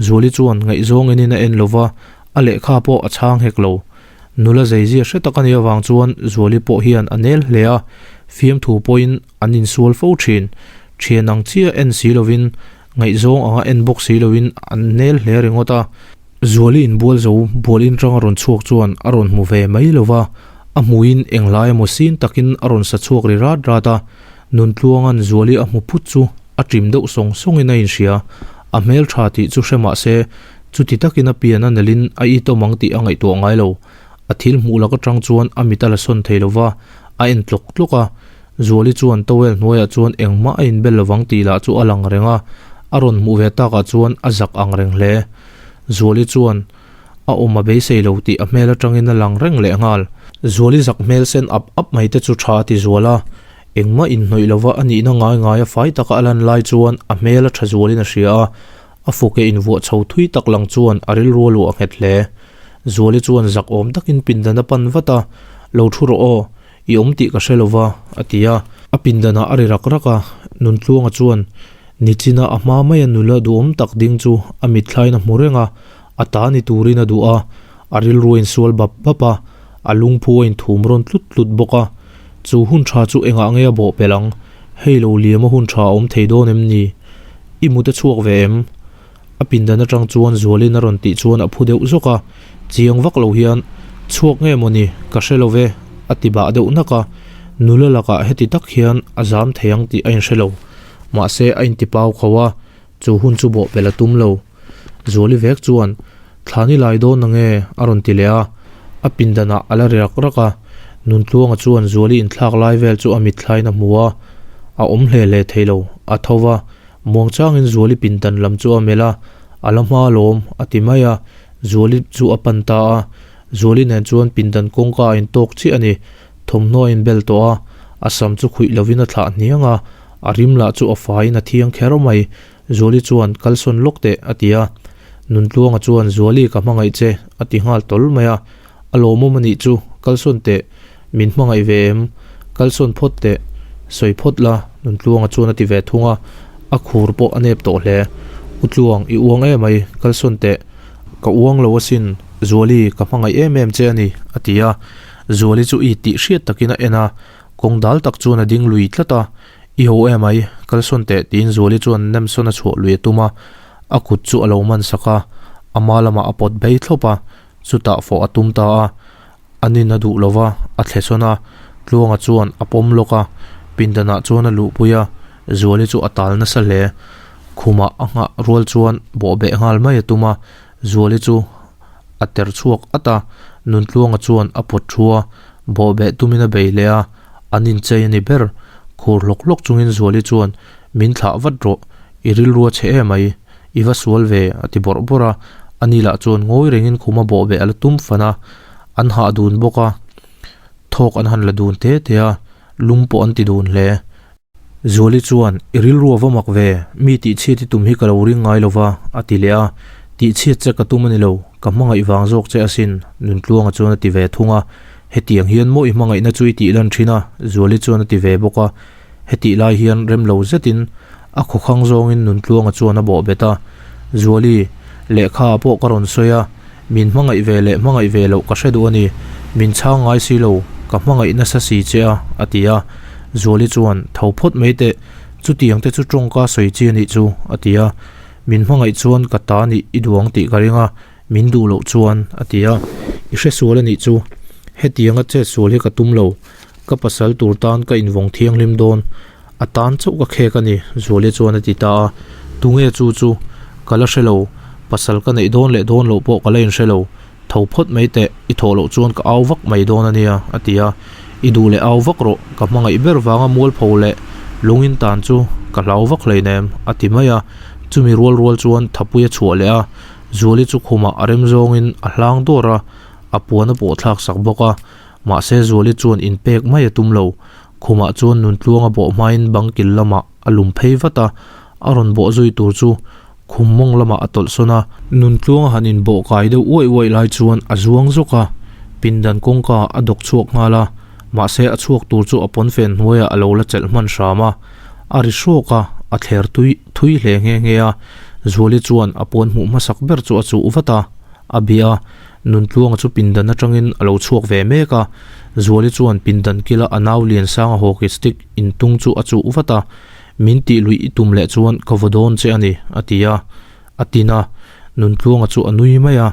Zuali chuan ngaihzawng enin a en lo va, a lehkha pawh a chhang hek lo. Nula zeizia hre tak a nih avang chuan Zuali pawh hian a nel hle a, fiamthu pawhin an insual fo thin. Thian ang chiah en si lovin, ngaihzawng anga en bawk si lovin an nel hle ringawt a. Zuali inbual zo bual inrang a rawn chhuak chuan a rawn hmu ve mai lo va, a hmuin englai emaw sin takin a rawn sa chhuak ri rat rat a. Nuntluanga'n Zuali a hmu phut chu a ṭim deuh sawng sawngin a inhria. A hmel ṭha tih chu hre mah se, chuti takin a pian a nelin a itawm ang tih a ngaihtuah ngai lo. A thil hmuh lak aṭang chuan a mit a la sawn thei lo va, a en tlawk tlawk a. Zuali chuan towel hnuaiah chuan engmah a inbel lovang tih lah chu a lang reng a, a rawn hmuh ve takah chuan a zak ang reng hle. Zuali chuan a awm a beisei lo tih a hmel aṭangin a lang reng lehnghal. Zuali zak hmel sen ap ap mai te chu ṭha a ti zual a, Engmah inhnawih lova a nihna ngai ngaia fai taka a lan lai chuan a hmel a tha zualin a hria a, a fuke invuah chho thui tak lang chuan a rilru a luah nghet hle. Zuali chuan zak awm takin pindan a pan vat a, Lo thu rawh aw, i awm tih ka hre lova, a ti a. A pindanah a ri rak rak a, Nuntluanga chuan Nichina a hma maia nula duhawm tak ding chu a mitthlain a hmu reng a, a ta ni turin a duh a, a rilru a insual bap bap a, a lungphu a inthum rawn tlut tlut bawk a. Chu hun tha chu engah nge a bawh pelh ang? Hei lo liam a hun tha a awm thei dawn em ni? I mut a chhuak ve em? A pindan atang chuan Zualin a rawn tih chuan a phu deuh zawk a, chiang vak lo hian, Chhuak nge maw ni? Ka hre lo ve, a ti bah deuh nak a. Nula lakah heti tak hian a zam thei ang tih a inhre lo. Mahse a intipau kho a, chu hun chu bawh pelh a tum lo. Zuali vek chuan, Thlan i lai dawn nange? a rawn ti leh a, a pindanah a la ri rak rak a. Nuntluanga chuan Zuali inthlak lai vel chu a mitthlain a hmu a, a awm hle hle thei lo. A tho va, muangchangin Zuali pindan lam chu a melh a, A la hma alawm, a ti mai a. Zuali chu a pan ta a, Zuali nen chuan pindan kawngka a intawk chiah a ni. Thawmhnaw a inbel tawh a, a sam chu khuih lovin a thlah hniang a, a rim lah chu a faiin a thiang kher mai. Zuali chuan, Kalsawn lawk teh, a ti a. Nuntluanga chuan, Zuali, ka hmangaih che, a ti nghal tawl mai a. A lawmawm a nih chu, kalsawn teh, min hmangaih ve em? Kalsawn phawt teh, sawi phawt la, Nuntluanga chuan a ti ve thung a. A khur pawh a nep tawh hle. U Tluang, i uang em ai, kalsawn teh. Ka uang lo asin, Zuali, ka hmangaih em em che a ni, a ti a. Zuali chu i tih hriat takin a en a, kawng dal tak chuan a ding lui tlat a. I ho em ai, kalsawn teh tiin Zuali chuan Nemsawn a chhuah lui a tum a, a kut chu a lo man sak a, a hma lamah a pawt bei thlawp a, chutah fawh a tum ta a, a nin a duh lo va, a thle sawn a, Tluanga chuan a pawm lawk a, pindanah chuan a luhpui a, Zuali chu a tal nasa hle. Khumah a nghah rual chuan bawhbeh nghal mai a tum a, Zuali chu a ter chhuak at a, Nuntluanga chuan a pawt thu a, bawhbeh tumin a bei leh a, an inchei a ni ber. Khur hlawk hlawk chungin Zuali chuan, Min thlah vat rawh, i rilru a chhe em ai, i va sual ve, a ti bawrh bawrh a. Ani lah chuan ngawi rengin khuma bawhbeh a la tum fan a, an hah dun bawk a, thawk an han la dun te te a, lum pawh an ti dun hle. Zuali chuan, I rilru a va mak ve, mi tihchhiat i tum hi ka lo ring ngai lo va, a ti leh a. Tihchhiat che ka tum a ni lo, ka hmangaih vang zawk che asin, Nuntluanga chuan a ti ve thung a. Hetiang hian maw i hmangaihna chu i tih lan thin a? Zuali chuan a ti ve bawk a. Hetih lai hian rem lo zetin a khawkhang zawngin Nuntluanga chuan a bawh bet a. Zuali, lehkha ah pawh ka rawn sawi a, Min hmangaih ve leh hmangaih ve loh ka hre duh a ni, min chhang ngai si lo, ka hmangaih nasa si che a, a ti a. Zuali chuan, Tho phawt mai teh, chutiang te chu tawngka sawi chi a nih chu, a ti a. Min hmangaih chuan ka ta nih i duh ang tih ka ring a, min duh loh chuan, a ti a. I hre sual a nih chu, hetianga chet sual hi ka tum lo, ka pasal tur tan ka invawng thianghlim dawn, A tan chauh ka khek a ni, Zuali chuan a ti ta a. Tunge chu chu? Ka la hre lo, pasal ka neih dawn leh dawn loh pawh ka la inhre lo. Tho phawt mai teh, i thawh loh chuan ka au vak mai dawn a nia, a ti a. I duh leh au vak rawh, ka hmangaih ber vanga mualpho leh lungin tan chu ka hlau vak hleinem, a ti mai a. Chumi rual rual chuan Thapui a chhuah leh a, Zuali chu khumah a rem zawngin a hlang dawr a, a puan a pawh thlak sak bawk a. Mahse Zuali chuan inpek mai a tum lo, Khumah chuan Nuntluanga bawh hmain bang kil lamah a lum phei vat a, a rawn bawh zui tur chu khum mawng lamah a tawlh sawn a. Nuntluanga han inbawh kai deuh uaih uaih lai chuan a zuang zawk a, pindan kawngka a dawk chhuak nghal a, mahse a chhuak tur chu a pawnfen hnuaiah a lo la chelh hman hram a, a ri hrawk a, a thler tui thui hle nghe nghe a, Zuali chuan a puan hmuh hmasak ber chu a chuh vat a, a bia a. Nuntluanga chu pindan atangin a lo chhuak ve mek a, Zuali chuan pindan kila a nau Liansanga hockey stick intung chu a chuh vat a, Min tih luih i tum leh chuan ka vaw dawn che a ni, a ti a. A tin a, Nuntluanga chu a nui mai a,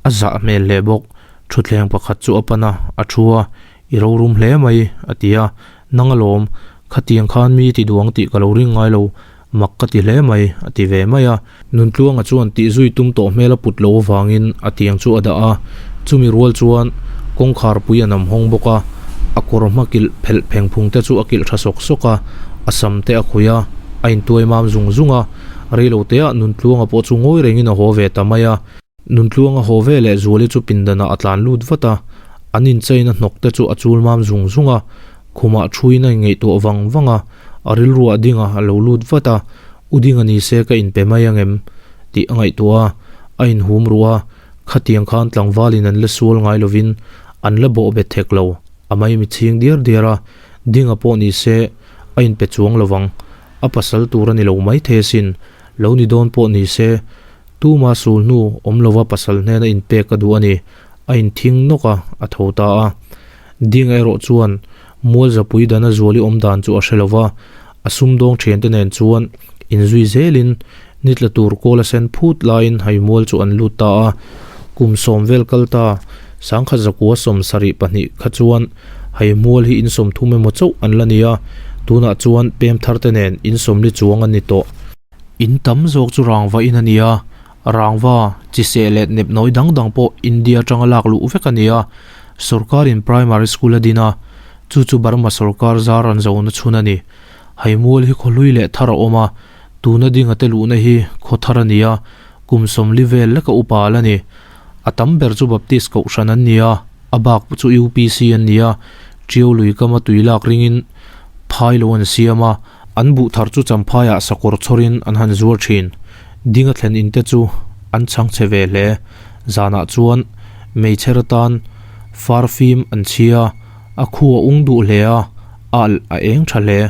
a zah hmel hle bawk. Thutthleng pakhat chu a pan a, a thu a, I rorum hle mai, a ti a. Nang alawm, khatiang khan mi ti duang tih ka lo ring ngai lo, mak ka ti hle mai, a ti ve mai a. Nuntluanga chuan tih zui tum tawh hmel a put loh avangin a tiang chu a dah a, chumi rual chuan kawngkhar pui a nam hawng bawk a, a kawr hma kilh phelh pheng phung te chu a kilh tha sawk sawk a, a sam te a khuih a, a intuai mam zung zung a, reiloteah Nuntluanga pawh chu ngawi rengin a haw ve ta mai a. Nuntluanga haw ve leh Zuali chu pindanah a tlan lut vat a, an incheina hnawk te chu a chul mam zung zung a, khumah thuin a inngaihtuah vang vang a, a rilruah dinga a lo lut vat a, U dinga ni se ka inpe mai angem? tih a ngaihtuah a, a inhum ruh a, khatiang khan tlangvalin an la sual ngai lovin an la bawh bet thek lo, a maimi chhing diar diar a, dinga pawh ni se a inpe chuang lovang, a pasal tur a ni lo maithei asin. Lo ni dawn pawh ni se, tuma sul hnu awm lova pasal hnena inpek ka duh a ni, a inthing nawk a, a tho ta a. Dinga erawh chuan Mualzapui dana Zuali awm dan chu a hre lo va, a sumdawng thiante nen chuan inzui zelin ni tla tur kawl a sen phut laiin Haimual chu an lut ta a. Kum sawm vel kal ta, sangkhat zakua 72 kha chuan Haimual hi in 30 emaw chauh an la ni a, tunah chuan pem tharte nen in 40 chuang an ni tawh. In tam zawk chu rangva in a ni a, rangva, chi seh leh nepnawi dang dang pawh India atanga lak luh vek a ni a, sawrkarin primary school a din a, chu chu Burma sawrkar zar an zona chhun a ni. Haimual hi khawhlui leh thar a awm a, tuna dinga te luhna hi khaw thar a ni a, kum 40 vel leka upa a la ni. A tam ber chu Baptist kohhran an ni a, a bak chu UPC an ni a, Tiau lui kama tui lak ringin phai lo an siam a, An buh thar chu Champhaiah sakawr chhawrin an han zuar thin. Dinga thlen in te chu an chhang chhe ve hle. Zanah chuan meichher atan far fim an chhi a, a khu a ung duh hle a, a alh a eng tha hle.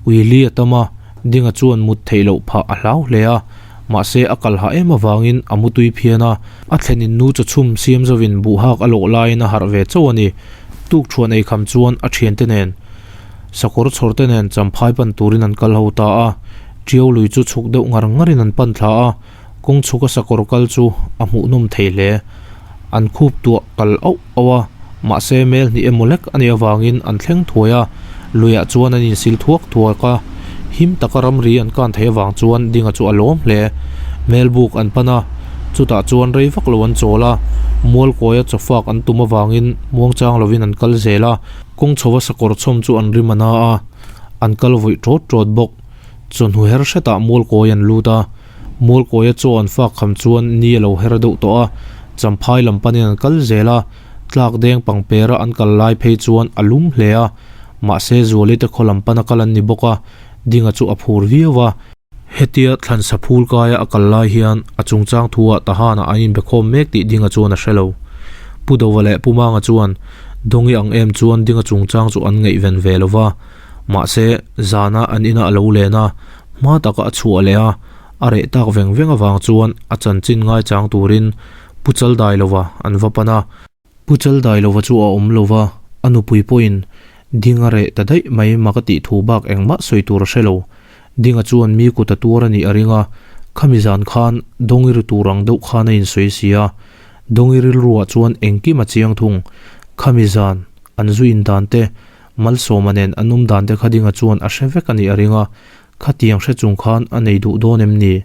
Ui li a tam a, Dinga chuan mut theih loh phah a hlau hle a, mahse a kal hah em avangin a mutui phian a, a thlen in nu chawchhum siam zovin buhhak a lawh laiin a harh ve chauh a ni. Tukṭhuan eikham chuan a thiante nen Sakawr chhawr te nen Champhai pan turin an kal ho ta a, Tiau lui chu chhuk deuh ngar ngarin an pan thla a, kawng chhuka sakawr kal chu a hmuhnawm thei hle. An khup tuah kal auh auh a, mahse mel hnih emaw lek a nih avangin an thleng thuai a, luiah chuan an insil thuak thuak a, him taka ramri an kan theih avang chuan Dinga chu a lawm hle. Melbuk an pan a, chutah chuan rei vak lo an chawl a, Mualkawia chawfak an tum avangin muangchang lovin an kal zel a, Kawng chhova sakawr chhawm chu an rim a na a, an kal vawih ṭawt ṭawt bawk. Chawhnu her hretah Mualkawi an lut a, Mualkawia chaw an fak kham chuan ni a lo her deuh tawh a, Champhai lam panin an kal zel a, tlak deng pangpera an kal lai phei chuan a lum hle a, mahse Zuali te khaw lam pana kal an ni bawk a, Dinga chu a phur viau a. Hetia thlansa phul kaia a kal lai hian a chungchang thuah Tahana an inbekhawm mek tih Dinga chuan a hre lo. Pu Dova leh Pu Manga chuan Dawngi ang em chuan Dinga chungchang chu an ngaihven ve lo va, mahse zana an inah a lo len a, hma taka a chhuah leh a, a reh tak veng veng avang chuan a chanchin ngaichang turin Pu Chaldailova an va pan a. Pu Chaldailova chu a awm lo va, a nupui pawhin Dinga reh ta daih mai mak a tih thu bak engmah sawi tur a hre lo. Dinga chuan mi kut a tuar a nih a ring a, khami zan khan Dawngi ri tur ang deuh khan a insawi si a. Dawngi rilruah chuan engkim a chiang thung. Khami zan an zu indan te, Malsawma nen an awm dan te kha Dinga chuan a hre vek a nih a ring a, khatiang hre chung khan a nei duh dawn em ni?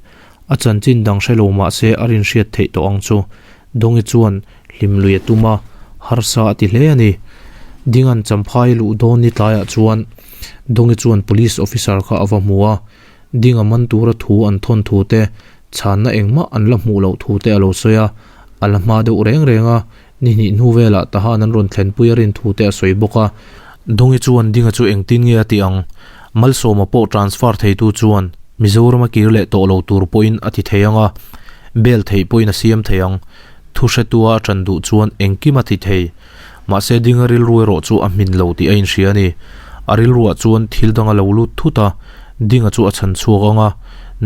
A chanchin dang hre lo mah se a rinhriat theih tawh ang chu. Dawngi chuan hlim lui a tum a, harsa a ti hle a ni. Dinga'n Champhai luh dawn ni tlaiah chuan Dawngi chuan Police Officer kha a va hmu a, Dinga man tura thu an thawn thu te, chhanna engmah an la hmuh loh thu te a lo sawi a, a la hma deuh reng reng a, ni hnih hnu velah Tahan an rawn thlenpui a rin thu te a sawi bawk a. Dawngi chuan Dinga chu engtin nge a tih ang? Malsawma pawh transfer theitu chuan Mizoram a kir leh tawh lo tur pawhin a ti thei ang a, bail theih pawhin a siam thei ang. Thu hretua a ṭan duh chuan engkim a ti thei. Mahse Dinga rilru erawh chu a hmin lo tih a inhria a ni. A rilruah chuan thil dang a lo lut thut a, Dinga chu a chhan chhuak ang a,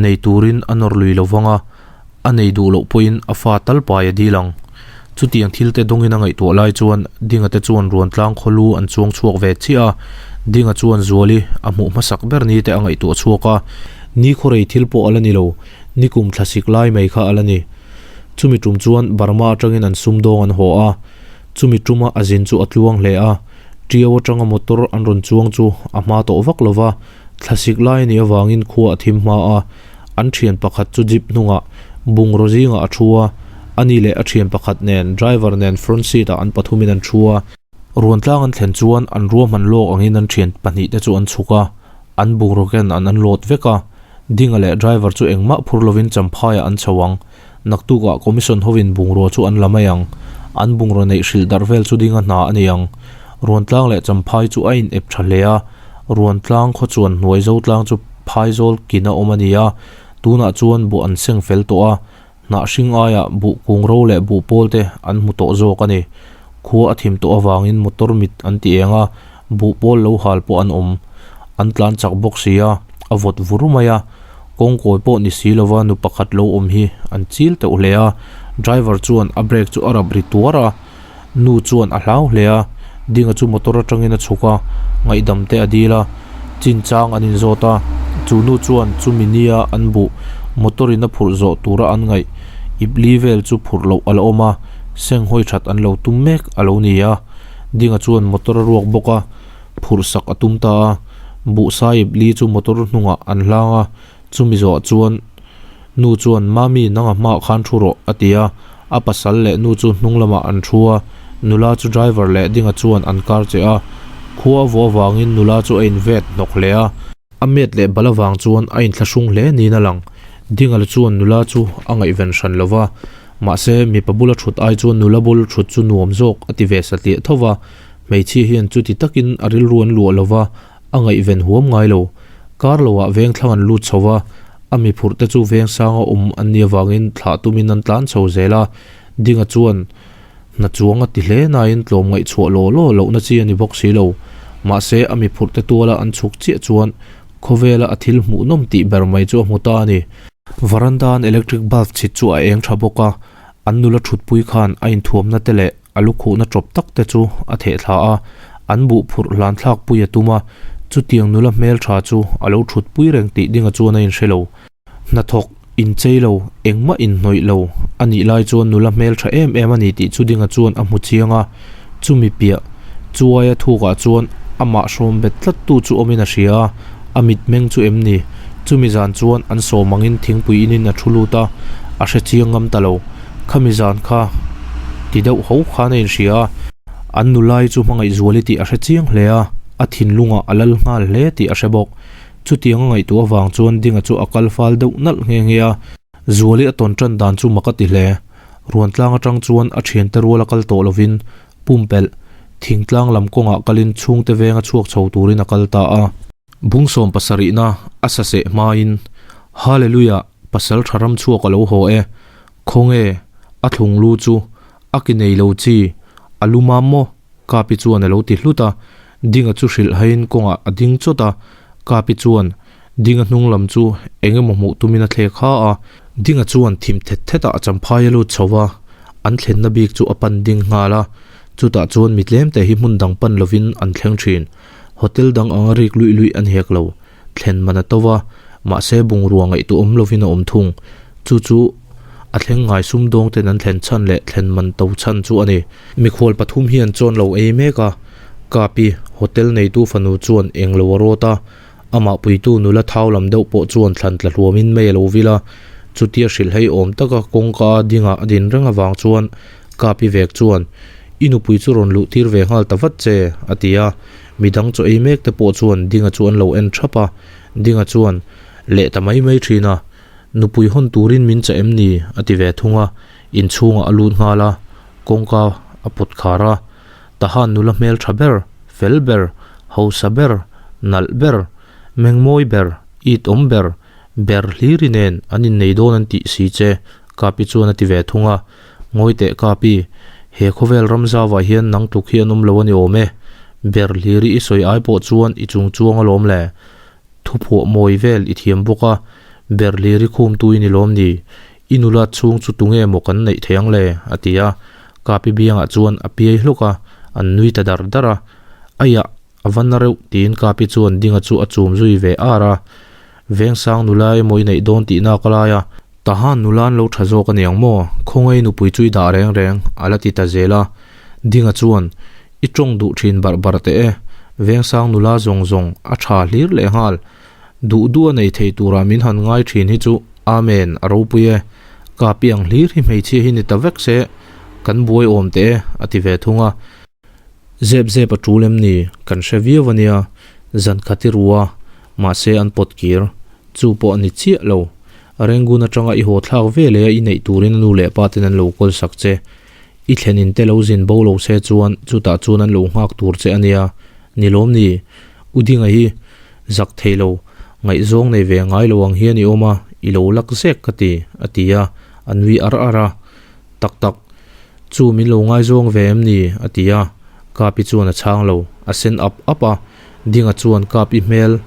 nei turin a nawr lui lo vang a, a nei duh loh pawhin a fa tal pai a dil ang. Chutiang thil te dawngin a ngaihtuah lai chuan Dinga te chuan Ruantlang khaw lu an chuang chhuak ve chiah a, Dinga chuan Zuali a hmuh hmasak ber ni te a ngaihtuah chhuak a, ni khawrei thil pawh a la ni lo, nikum thlasik lai mai kha a la ni. Chumi tum chuan Burma atangin an sumdawng an haw a, chumi tuma a zin chu a tluang hle a, Tiau atanga motor an rawn chuang chu a hma tawh vak lo va, thlasik lai a nih avangin khua a thim hma a, an thian pakhat chu jeep hnungah bungraw zingah a thu a, ani leh a thian pakhat nen driver nen front seat ah an pathumin an thu a. Ruantlang an thlen chuan an ruahman lawk angin an thian pahnihte chu an chhuk a, an bungraw ken an an load vek a, Dinga leh driver chu engmah phur lovin Champhaiah an chho ang. Naktukah commission hovin bungrua chu an la mai ang. An bungraw neih hrilh darh vel chu Dinga hna a ni ang. Ruantlang leh Champhai chu a in ep tha hle a, Ruantlang khaw chuan hnuai Zotlang chu phaizawl kin a awm a ni a, tunah chuan buh an seng fel tawh a, hnah hring aiah buh kung ro leh buh pawl te an hmu tawh zawk a ni. Khua a thim tawh avangin motor mit an ti eng a, buh pawl lo hal pawh an awm. An tlan chak bawk si a, a vawt vur mai a. Kawngkawi pawh ni si lova nu pakhat lo awm hi an chil teuh hle a, driver chuan a brake chu a rap ri tuar a. Nu chuan a hlau hle a, Dinga chu motor atangin a chhuk a, ngaihdam te a dil a, chinchang an inzawt a, chu nu chuan chumi nia an buh motor in a phurh zawh tura an ngaih ip li vel chu phurh loh a la awm a, senghawi that an lo tum mek a lo ni a, Dinga chuan motor a ruak bawk a, phurh sak a tum ta a, buh sai ip li chu motor hnungah an hlang a, chumi zawh chuan Nu chuan, Mami, nang a hmaah khan thu rawh, a ti a. A pasal leh nu chu hnung lamah an thu a, nula chu driver leh Dinga chuan an kar che a. Khua a vuah avangin nula chu a invet hnawk hle a. A met leh bal avang chuan a inthlahrung hle niin a lang. Dinga la chuan nula chu a ngaihven hran lo va, mahse mipa bula thut ai chuan nula bul thut chu nuam zawk a ti ve satliah tho va. Hmeichhia hian chuti takin a rilru an luah lo va, a ngaihven huam ngai lo. Kar loah veng thlang an lut chho va, a mi phurh te chu veng sanga awm an nih avangin thlah tumin an tlan chho zel a, Dinga chuan hna chuang a ti hle nain tlawm ngaihchhuah law law lohna chi a ni bawk si lo. Mahse, a mi phurh te tuala an chhuk chiah chuan khawvela a thil hmuhnawm tih ber mai chu a hmu ta a ni. Varanda an electric bulb chhit chu a eng tha bawk a, an nula thutpui khan a inthuamna te leh A lukhuhna tawp tak te chu a theh thla a, an buh phurh hlan thlak pui a tum a, chutiang nula hmel tha chu a lo thut pui reng tih dinga chuan a inhre lo. Hnathawk, inchei lo, engmah inhnawih lo a nih lai chuan nula hmel tha em em a ni tih chu dinga chuan a hmu chiang a, chumi piah chuaia thukah chuan amah hrawm bet tlat tu chu awmin a hria a, a mitmeng chu em ni? Chumi zan chuan an sawm angin thingpui inin a thu lut a, a hre chiang ngam ta lo. Khami zan kha ti deuh ho khan a inhria a, an nulai chu hmangaih zuali tih a hre chiang hle a, a thinlungah a lal nghal hle tih a hre bawk. Chutiang a ngaihtuah avang chuan Dinga chu a kal fal deuh nalh nghe nghe a, Zuali a tawn tan dan chu mak a ti hle. Ruantlang atang chuan a thiante rual a kal tawh lovin pumpelh thingtlang lam kawngah kalin chhungte venga chhuak chho turin a kal ta a. Bungsawm pasarihna a saseh hmain Hallelujah pasal tha ram chhuak a lo haw e, Khawnge a thlung lu chu a ki nei lo chi a lu mam maw? Kapi chuan a lo ti hlut a, Dinga chu hrilh haiin kawngah a ding chawt a, Kapi chuan Dinga hnung lam chu eng emaw hmuh tumin a thlek ha a, Dinga chuan thim thet thetah a champhai a lut chho va, an thlenna bik chu a pan ding nghal a, chutah chuan mi tlemte hi hmun dang pan lovin an thleng thin. Hotel dang anga rik luih luih an hek lo. Thlen man a to va, mahse bungrua ngaihtuah awm lovin a awm thung. Chu chu a thleng ngai sumdawng ten an thlen chhan leh thlen man to chhan chu a ni. Mikhual pathum hian chawn lo ei mek a, Kapi, hotel neitu fanu chuan eng lo a rawt a, amah puitu nula thau lam deuh pawh chuan thlan tla hluamin mei a lo vil a, chutia hrilhhei awm taka kawngka dingah a din reng avang chuan Kapi vek chuan, I nupui chu rawn luh tir ve nghal ta vat che, a ti a. Midang chaw ei mek te pawh chuan Dinga chu an lo en thap a, Dinga chuan, Leh ta mai mai thin a, nupui hawn turin min chah em ni? a ti ve thung a, inchhungah a lut nghal a, kawngka a pawt khar a, Tahan nula hmel tha ber, fel ber, hausa ber, nalh ber, mengmawi ber, it awm ber, ber hliri nen an innei dawn an tih si che, Kapi chuan a ti ve thung a. Ngawi teh Kapi, he khawvel ram zauah hian nang tluk hi an awm lo a ni awm e. Ber hliri i sawi ai pawh chuan i chung chuang alawm le. Thuphuah mawi vel i thiam bawk a, ber hliri khumtu i ni lawm ni? I nula chhung chu tunge maw kan neih thei ang le? a ti a. Kapi biangah chuan a piai hluk a, an nui ta dar dar a. Aiah, a va na reuh tiin Kapi chuan Dinga chu a chum zui ve ar a. Vengsang nula emaw i neih dawn tihna ka lai a. Tahan nula an lo tha zawk a niang maw? Khawngaih nupui chu i dah reng reng, a la ti ta zel a. Dinga chuan, I tawng duh thin barh barh teh e. Vengsang nula zawng zawng a tha hlir leh nghal. Duh duh a nei thei turah min han ngai thin hi chu Amen a ropui e. Ka pi ang hlir hi hmeichhia hi ni ta vek se kan buai awm teh e a ti ve thung a. Zep zep a tul em ni kan hre viau a nia, zan khat i ru a, mahse an pawt kir. Chu pawh a ni chiah lo. Rangoon atanga i haw thlak ve leh a i neih turin a nu leh pa ten an lo kawl sak che. I thlen in te lo zin bo lo se chuan chutah chuan an lo nghak tur che a nia. Ni lawm ni? U Dinga hi Zak thei lo, ngaihzawng nei ve ngai lo ang hian i awm a, i lo lak zek ka ti, a ti a, a nui ar ar a. Tak tak, chu min lo ngaizawng ve em ni? a ti a, Kapi chuan a chhang lo, a sen ap ap a, Dinga chuan Kapi hmel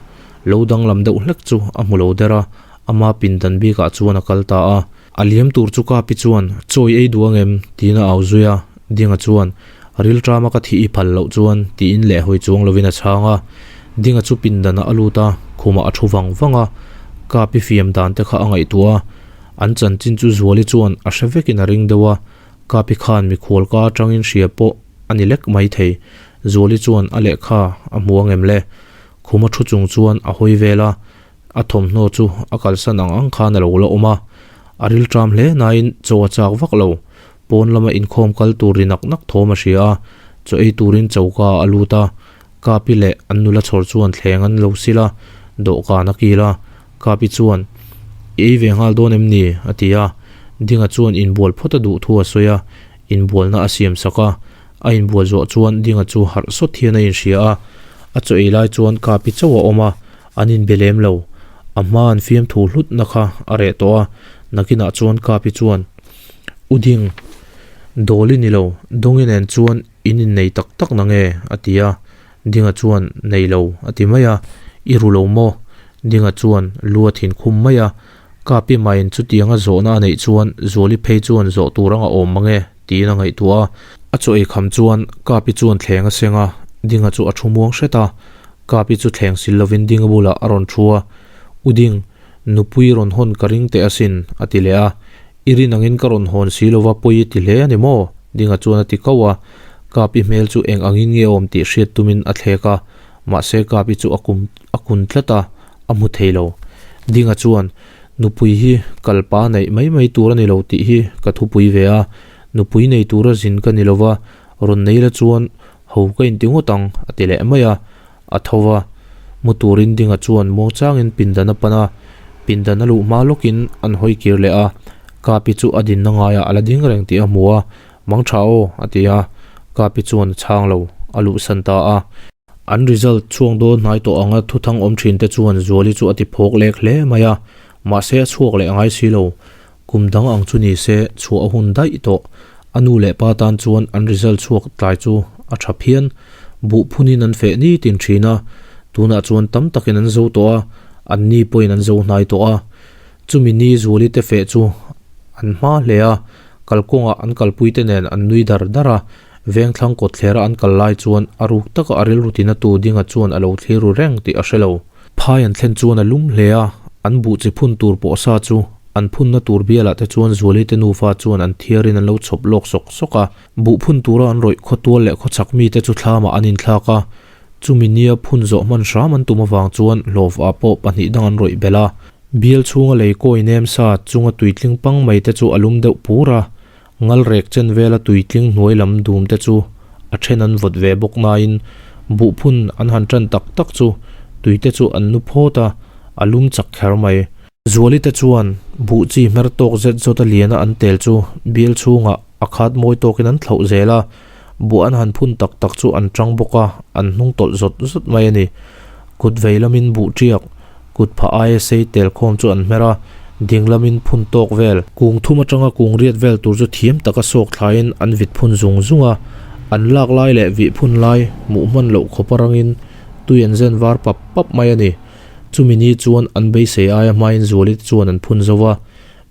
lo danglam deuh hlek chu a hmu lo der a, ama pindan bikah chuan a kal ta a. A liam tur chu Kapi chuan, Chaw i ei duh ang em? tiin a au zui a, Dinga chuan, Rilṭama ka thih i phal loh chuan, tiin leh hawi chuang lovin a chhang a. Dinga chu pindanah a lut a, khumah a ṭhu vang vang a. Kapi fiam dan te kha a ngaihtuah a, an chanchin chu Zuali chuan a hre vekin a ring deuh a. Kapi khan mikhual ka aṭangin hria pawh a ni lek mai thei. Zuali chuan a lehkha a hmu ang em le? Khuma ṭhu chung chuan a hawi vel a, A thawmhnaw chu a kalsan ang ang khan a lo la awm a, a rilṭam hle nain chaw a chak vak lo. Pawn lama inkhawm kal tur ri nak nak thawm a hria a, chaw ei turin choka a lut a. Kapi leh an nula chhawr chuan thleng an lo sil a, dawhkan a kil a. Kapi chuan, I ei ve nghal dawn em ni? a ti a. Dinga chuan inbual phawt a duh thu a sawi a, inbualna a siam sak a. A inbual zawh chuan Dinga chu harh sawt hian a inhria a, a chaw ei lai chuan Kapi chauh a awm a. An inbe lem lo. A hma an fiamthu hlutna kha a reh tawh a, nakinah chuan Kapi chuan, U Ding, Dawli ni lo, Dawngi nen chuan in innei tak tak na nge? a ti a. Dinga chuan, Nei lo, a ti mai a. I ru lo maw? Dinga chuan lu a thin khum mai a. Kapi maiin chutianga zawhna a neih chuan Zuali phei chuan zawh tur anga awm mang e, tiin a ngaihtuah a. A chaw ei kham chuan Kapi chuan thleng a seng a, Dinga chu a thu muang hret a. Kapi chu thleng sil lovin Dinga bulah a rawn thu a, U Ding, nupui rawn hawn ka ring teh asin, a ti leh a. I rin angin ka rawn hawn si lova pawi i ti hle a ni maw? Dinga chuan a ti kau a. Kapi hmel chu eng angin nge awm tih hriat tumin a thlek a, mahse Kapi chu a kum a kun tlat a, a hmu thei lo. Dinga chuan, Nupui hi kalpa neih mai mai tur a ni lo tih hi ka thupui ve a, nupui nei tura zin ka ni lova, rawn nei la chuan Ho ka inti ngawt ang, a ti leh mai a. A tho va, mu turin Dinga chuan muangchangin pindan a pan a. Pindan a luh hma lawkin an hawi kir leh a. Kapi chu a dinna ngaiah a la ding reng tih a hmu a, Mang tha aw, a ti a. Kapi chuan a chhang lo, a luhsan ta a. An result chhuak dawn hnai tawh anga thuthang awm thin te chuan Zuali chu a ti phawk lek hle mai a. Mahse a chhuak leh ngai si lo. Kum dang ang chu ni se chhuah a hun daih tawh. A nu leh pa tan chuan an result chhuak tlai chu a tha phian. Buh phunin an feh nitin thin a, tunah chuan tam takin an zo tawh a, an ni pawhin an zo hnai tawh a. Chumi ni Zuali te feh chu an hma hle a, kalkawngah an kalpuite nen an nui dar dar a, Vengthlang kawtthlera an kal lai chuan a ruk taka a rilru tinatu Dinga chuan a lo thlir ru reng tih a hre lo. Phai an thlen chuan a lum hle a, an buh chi phun tur pawh sa chu an phunna tur bialah te chuan Zuali te nufa chuan an thiarin an lo chhawp lawk sawk sawk a. Buh phun tura an rawih khawtual leh khawchhak mite chu thlamah an inthlak a, chumi nia phun zawh hman hram an tum avang chuan hlawfah pawh pahnih dang an rawih belh a. Bial chhunga lei kawi nem sa chunga tuitling pang mai te chu a lum deuh pur a, Ngalrek chen vela tuitling hnuai lam dum te chu a then an vawt ve bawk nain buh phun an han tan tak tak chu tui te chu an nu phawt a, a lum chak kher mai. Zuali te chuan buh chi hmer tawk zet zawt a liana an tel chu bial chhungah a khat mawi tawkin an thlauh zel a, buh an han phun tak tak chu an tang bawk a, an hnung tawlh zawt zawt mai a ni. Kut vei lamin buh tiak Kut phah aia sei tel khawm chu an hmer a, ding lamin phun tawk vel. Kung thum atanga kung riat vel tur chu thiam taka sawk thlaiin an vit phun zung zung a, an lak lai leh vih phun lai hmuh hman loh khawp arangin tui an zen var pap pap mai a ni. Chumi ni chuan an beisei aia hmain Zuali te chuan an phun zo va,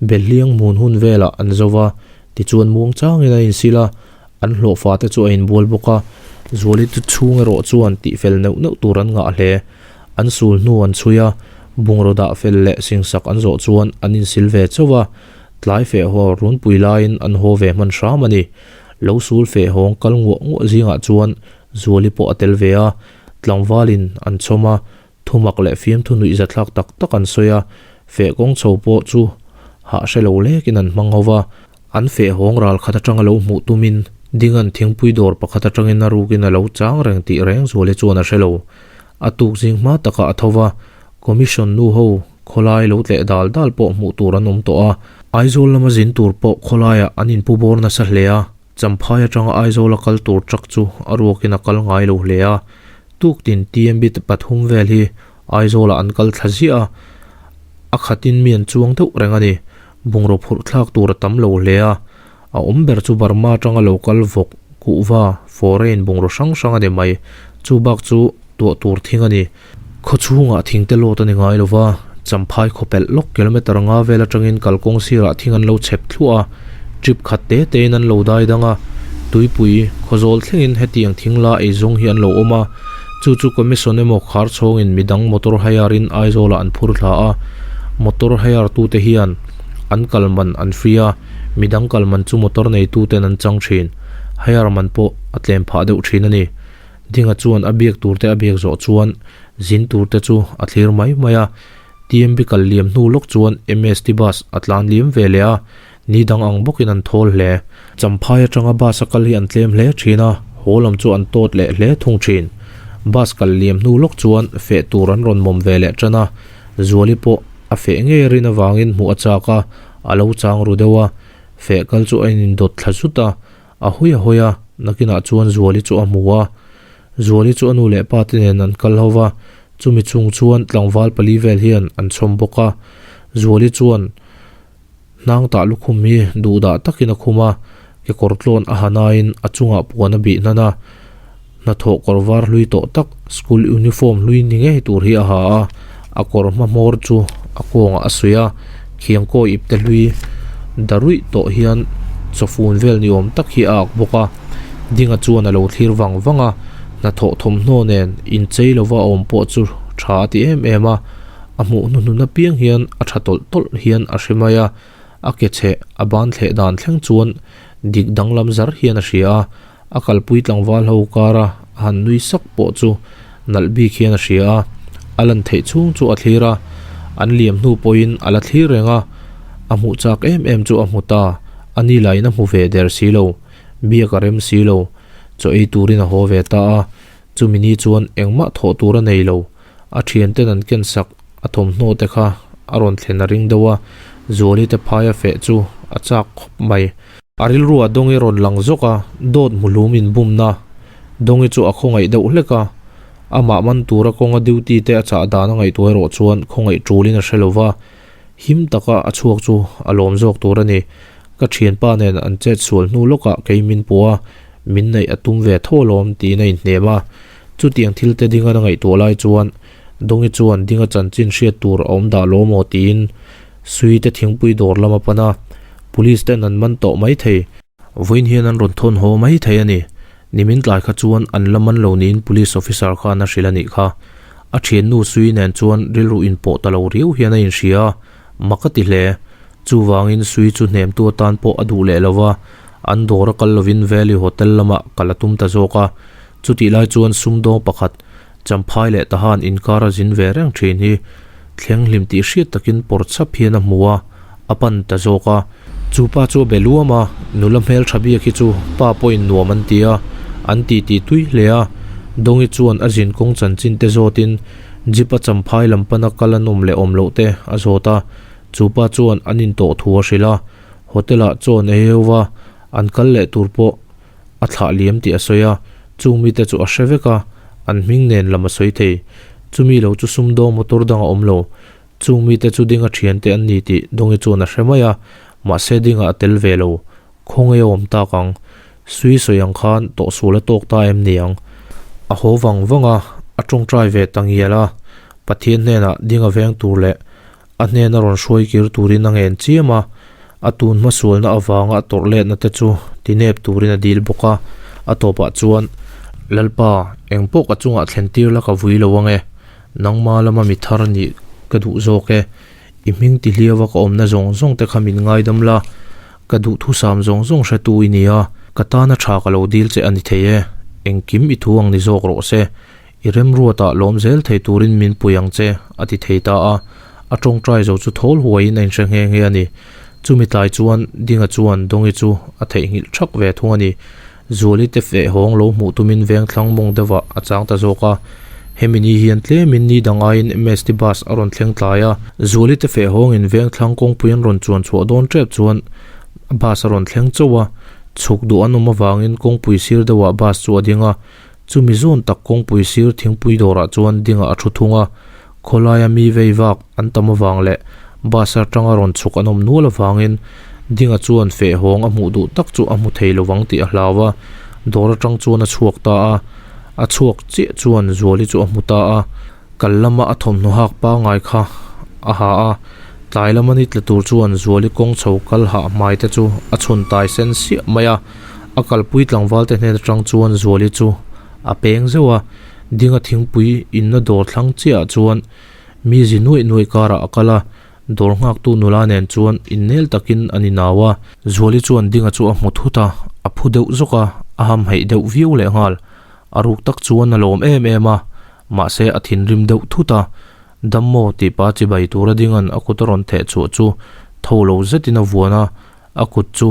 Belhliang hmun hun velah an zo va, tichuan muang changin a insil a. An hlawhfa te chu a inbual bawk a, Zuali te chhung erawh chuan tihfel neuh neuh tur an ngah hle. An sul hnu an chhui a, bungraw dah fel leh singsak an zawh chuan an insil ve chauh a, tlai feh haw runpui laiin an haw ve hman hram a ni. Lo sul feh hawng kal nguah nguah zingah chuan Zuali pawh a tel ve a, tlangvalin an chhawm a, Thumak leh fiamthu nuihzathlak tak tak an sawi a, feh kawng chho pawh chu hah hre lo lekin an hmang ho va. An feh hawng ral khat atanga lo hmuh tumin Dinga'n thingpui dawr pakhat atangin a rukin a lo chang reng tih reng Zuali chuan a hre lo. A tuk zing hma takah a tho va, Commission nu ho khawlai lo tleh dal dal pawh hmuh tur an awm tawh a. Aizawl lama zin tur pawh khawlaiah an inpu bawr nasa hle a, Champhai atanga Aizawl a kal tur truck chu a ruakin a kal ngai lo hle a. Tuktin TMB te pathum vel hi Aizawlah an kal thla ziah a, a khatin mi an chuang deuh reng a ni. Bungraw phurh thlak tur a tam lo hle a, a awm ber chu Burma atanga lo kal vawk, kuhva, foreign bungraw hrang hrang a ni mai. Chu bak chu tuah tur thing a ni. Khaw chhungah thing te lawt a ni ngai lo va, Champhai khaw pelh lawk kilometer nga vel atangin kalkawng sirah thing an lo chhep thluah a, trip khat te tein an lo dai dang a, tuipui khawzawl thlengin hetiang thing la ei zawng hi an lo awm a, chu chu commission emaw khar chhawngin midang motor hire in Aizawlah an phur thla a, motor hire tute hian an kal man an free a, midang kal man chu motor neituten an chang thin, hire man pawh a tlem phah deuh thin a ni. Dinga chuan a biak tur te a biak zawh chuan zin tur te chu a thlir mai mai a, TMB kal liam hnu lawk chuan MST bus a tlan liam ve leh a, ni dang ang bawkin an thawl hle. Champhai atanga bus a kal hi an tlem hle thin a, haw lam chu an tawt leh hle thung thin. Bus kal liam hnu lawk chuan feh tur an rawn mawm ve leh tan a, Zuali pawh a feh ngei rin avangin hmuh a chak a, a lo chang ru deuh a, feh kal chu a inindawt thla zut a, A hawi a hawi a, nakinah chuan Zuali chu a hmu a. Zuali chu a nu leh pa te nen an kal ho va, chumi chung chuan tlangval pali vel hian an chhawm bawk a. Zuali chuan hnang tah lukhum hi duhdah takin a khum a, kekawr tlawn a ha nain a chungah puan a bih hnan a. Hnathawh kawr var hlui tawh tak, school uniform hlui ni ngei tur hi a ha a, a kawr hma hmawr chu a kawngah a suih a, khiangkaw ipte hlui daruih tawh hian chawfun vel ni awm tak hi a ak bawk a, Dinga chuan a lo thlir vang vang a, hnathawh thawmhnaw nen inchei lova a awm pawh chu tha a ti em em a, a hmuh hnuhnun apiang hian a tha tawlh tawlh hian a hre mai a, a ke chheh a ban thleh dan thleng chuan dik danglam zar hian a hria a. A kalpui tlangval ho kara a han nui sak pawh chu nalh bik hian a hria a, a lan theih chhung chu a thlir a, an liam hnu pawhin a la thlir reng a, a hmuh chak em em chu a hmu ta, a ni lahin a hmu ve der si lo, biak a rem si lo, chaw ei turin a haw ve ta a, chumi ni chuan engmah thawh tur a nei lo, a thianten an ken sak a thawmhnaw te kha a rawn thlen a ring deuh a, Zuali te phai a feh chu a chak khawp mai. A rilru a Dawngi rawn lang zawk a, dawt hmu hlum in bumna. Dawngi chu a khawngaih deuh hlek a, amah man tura kawnga duty te a chah dan a ngaihtuah erawh chuan khawngaih tulin a hre lo va, him taka a chhuak chu a lawm zawk tur a ni. Ka thianpa nen an chet sual hnu lawkah kei min puh a, min neih a tum ve tho alawm tiin a inhnem a. Chutiang thil te dinga na ngaihtuah lai chuan Dawngi chuan dinga chanchin hriat tur a awm dah lawm aw tiin Suite thingpui dawr lam a pan a, Police ten an man tawh mai thei. Vawiin hian an rawn thawn haw mai thei a ni. Nimin tlai kha chuan an la man lo niin Police officer khan a hrilh a nih kha. A thiannu Sui nen chuan rilru inpawh ta lo riau hian a inhria a, mak a ti hle. Chuvangin Sui chu hnemtu atan pawh a duh leh lo va, an dawr a kal lovin Valley Hotel lamah kal a tum ta zawk a. Chutih lai chuan sumdawng pakhat Champhai leh Tahan inkar a zin ve reng thin hi thleng hlim tih hriat takin pawr chhap hian a hmu a, a pan ta zawk a. Chu pa chu a be luam a, nula hmel tha biak hi chu pa pawhin nuam an ti a, an ti ti tui hle a. Dawngi chuan a zin kawng chanchin te zawtin Jeep a Champhai lam pana kal a nawm leh awm loh te a zawt a, chu pa chuan an intawh thu a hrilh a. Hotel ah chaw an ei ho va, an kal leh tur pawh a thlah liam tih a sawi a, chung mite chu a hre vek a, an hming nen lam a sawi thei. Chumi lo chu sumdawng motor dang a awm lo. Chung mite chu Dinga thiante an ni tih Dawngi chuan a hre mai a, mahse Dinga a tel ve lo. Khawnge a awm tak ang? Sui sawi ang khan tawhsual a tawk ta em ni ang? A haw vang vang a, a tawngtai ve ta ngial a, Pathian hnenah Dinga veng tur leh a hnena rawn hruai kir turin a ngen chiam a. A tun hmasualna avanga a tawrh letna te chu tinep turin a dil bawk a, a tawpah chuan, Lalpa, eng pawh ka chungah thlen tir la ka vui lo ang e, nangma lama mi thar nih ka duh zawk e, i hming ti hliau a ka awmna zawng zawng te kha min ngaidam la, ka duhthusam zawng zawng hretu i ni a, ka tana tha ka lo dil che a ni thei e, engkim i thu ang ni zawk rawh se, I remruatah lawm zel thei turin min pui ang che, a ti thei ta a. A tawngtai zo chu thawl huaiin a inhre nghe nghe a ni. Chumi tlai chuan Dinga chuan Dawngi chu a theihnghilh thak ve thung a ni. Zuali te feh hawng lo hmuh tumin vengthlang mawng deuhah a chang ta zawk a. Hemi ni hian tlemin ni dang aiin MST bus a rawn thleng tlai a. Zuali te feh hawngin vengthlang kawngpui an rawn chuan chhuah dawn tep chuan bus a rawn thleng chauh a. Chhuk duh an awm avangin kawngpui sir deuhah bus chu a ding a. Chumi zawn tak kawngpui sir thingpui dawrah chuan dingah a thu thung a, khawlaia mi vei vak an tam avang leh bus atanga rawn chhuk an awm nual avangin dinga chuan feh hawng a hmuh duh tak chu a hmu thei lovang tih a hlau a, dawr atang chuan a chhuak ta a, a chhuak chiah chuan Zuali chu a hmu ta a, kal lama a thawmhnaw hak pangngai kha a ha a, tlai lama ni tla tur chuan Zuali kawng chho kal hah hmai te chu a chhun tai sen siah mai a. A kalpui tlangval te hnen atang chuan Zuali chu a peng zeuh a, Dinga thingpui inna dawr thlang chiahah chuan mi zi nuaih nuaih karah a kal a, dawr nghaktu nula nen chuan innel takin an inau a. Zuali chuan Dinga chu a hmu thut a, a phu deuh zawk a, a hamhaih deuh viau lehnghal. A ruk tak chuan a lawm em em a, mahse a thinrim deuh thut a, Dam maw tih pa chibai tura Dinga'n a kut a rawn theh chhuah chu tho lo zetin a vuan a, A kut chu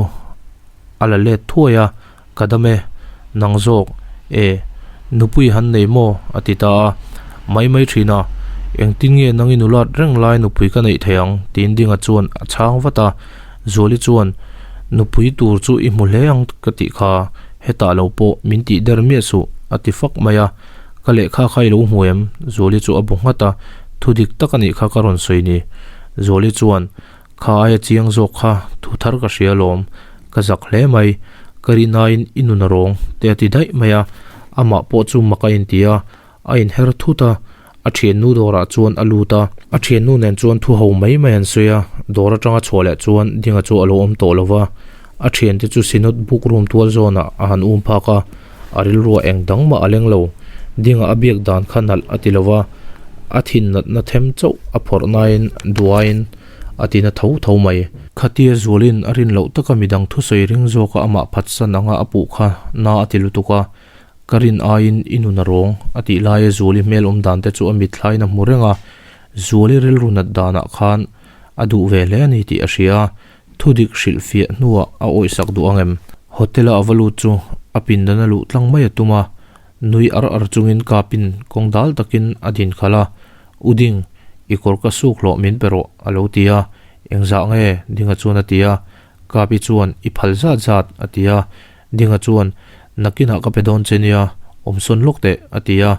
a la let thuai a, Ka dam e, nang zawk e, nupui han nei maw? a ti ta a. Mai mai thin a, Engtin nge nang i nulat reng lai nupui ka neih thei ang? tiin Dinga chuan a chhang vat a. Zuali chuan, Nupui tur chu i hmu hle ang ka tih kha, hetah lo pawh min tih der miah suh, a ti fak mai a. Ka lehkha kha i lo hmu em? Zuali chu a bu nghat a, Thu dik tak a nih kha ka rawn sawi ni. Zuali chuan, Kha aia chiang zawk kha thu thar ka hria alawm, ka zak hle mai, ka rinain i nun a rawng te a ti daih mai a, amah pawh chu mak a inti a, a inher thut a, a thiannu dawrah chuan a lut a, a thiannu nen chuan thu ho mai mai an sawi a, dawr atanga chhuah leh chuan Dinga chu a lo awm tawh lo va, a thiante chu Synod book room tual zawnah a han um phak a, a rilruah eng dang mah a leng lo, Dinga a biak dan kha nalh a ti lo va, a thin natna them chauh a phawrh nain duaiin a ti na tho tho mai. Khatia Zualin a rin loh taka midang thusawi ring zawka amah phatsan anga a puh kha na a ti lutuk a, ka rin aiin i nun a rawng a tih laia Zuali hmel awm dan te chu a mitthlaiin a hmu reng a, Zuali rilru nat danah khan a duh ve hle a ni tih a hria a, thudik hrilhfiah hnuah a awihsak duh ang em? Hotel-a a va lut chu a pindan a luh tlang mai a tum a, Nui ar ar chungin kapin kawng dal takin a din khalh a, U Ding, i kawr ka suk hlawh min pe rawh, a lo ti a. Engzah nge? Dinga chuan a ti a. Kapi chuan, I phal zat zat, a ti a. Dinga chuan, Nakinah ka pe dawn che nia, awm sawn lawk teh, a ti a.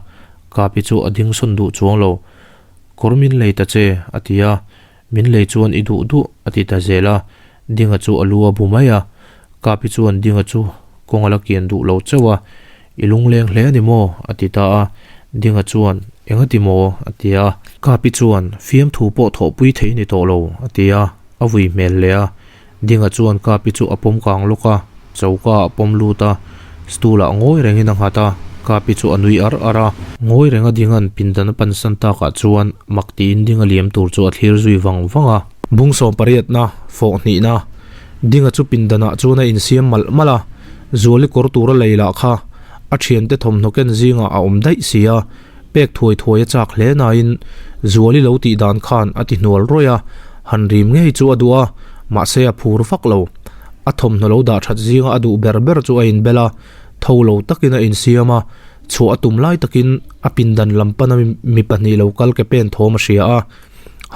Kapi chu a ding sawn duh chuang lo. Kawr min lei ta che, a ti a. Min lei chuan i duh duh, a ti ta zel a. Dinga chu a lu a bu mai a. Kapi chuan Dinga chu kawng a la kian duh lo chauh a, I lungleng hle a ni maw? a ti ta a. Dinga chuan, Eng a ti maw? a ti a. Kapi chuan, Fiamthu pawh thawhpui thei ni tawh lo, a ti a, a vui hmel hle a. Dinga chuan Kapi chu a pawm kang lawk a, choka a pawm lut a, stool ah ngawi rengin a nghat a, Kapi chu a nui ar ar a. Ngawi renga Dinga'n pindan a pansan takah chuan mak tiin Dinga liam tur chu a thlir zui vang vang a. Bung sawm pariatna, fawh hnihna, Dinga chu pindanah chuan a insiam malh malh a, Zuali kawr tura lei lah kha a thiante thawmhnaw ken zingah a awm daih si a, pek thuai thuai a chak hle nain Zuali lo tih dan khan a ti hnual rawih a, han rim ngei chu a duh a, mahse a phur vak lo. A thawmhnaw lo dah that zinga a duh ber ber chu a inbel a, tho lo takin a insiam a, chhuah a tum lai takin a pindan lam pana mi pahnih lo kal ke pen thawm a hria a,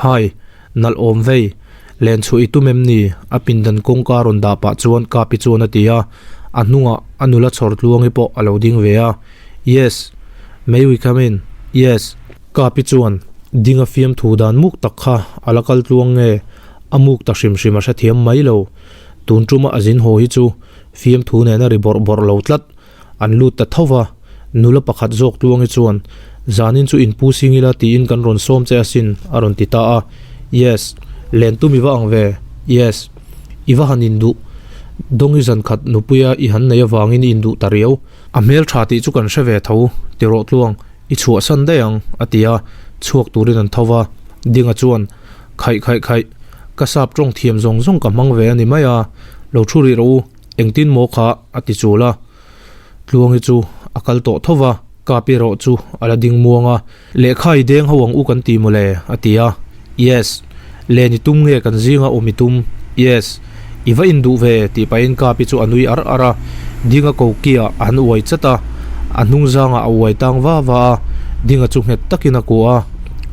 Hai! Nalh awm vei, len chhuah i tum em ni? A pindan kawngka rawn dah pah chuan Kapi chuan a ti a, a hnungah a nula chhawr tluangi pawh a lo ding ve a. Yes. May we come in? Yes. Kapi chuan ding a fiamthu dan muk tak kha a la kal tluang nge? A muk ta hrim hrim a hrethiam mai lo. Tun tuma a zin haw hi chu fiamthu nen a ri bawrh bawrh lo tlat. An lut ta tho va, nula pakhat zawk Tluangi chuan, Zanin chu inpu sing ila tiin kan rawn sawm che asin, a rawn ti ta a. Yes. Len tum i va ang ve? Yes. I va han induh. Dawngi zan khat nupuia i han nei avangin i induh ta riau. A hmel tha tih chu kan hre ve tho, ti rawh tluang, i chhuahsan daih ang, a ti a, chhuak turin an tho va. Dinga chuan, Khaih khaih khaih, ka sap tawng thiam zawng zawng ka hmang ve a ni mai a, lo thu rih rawh u, engtin maw kha, a ti chul a. Tluangi chu a kal tawh tho va, Kap erawh chu a la ding muang a, Lehkha i deng ho ang u kan ti mawle, a ti a. Yes. Len i tum nge kan zinga awm i tum? Yes. I va induh ve, tih pahin Kapi chu a nui ar ar a, Dinga kokiah a han uai chat a, a hnung zangah a uai tang va va a, Dinga chu nghet takin a kuah a.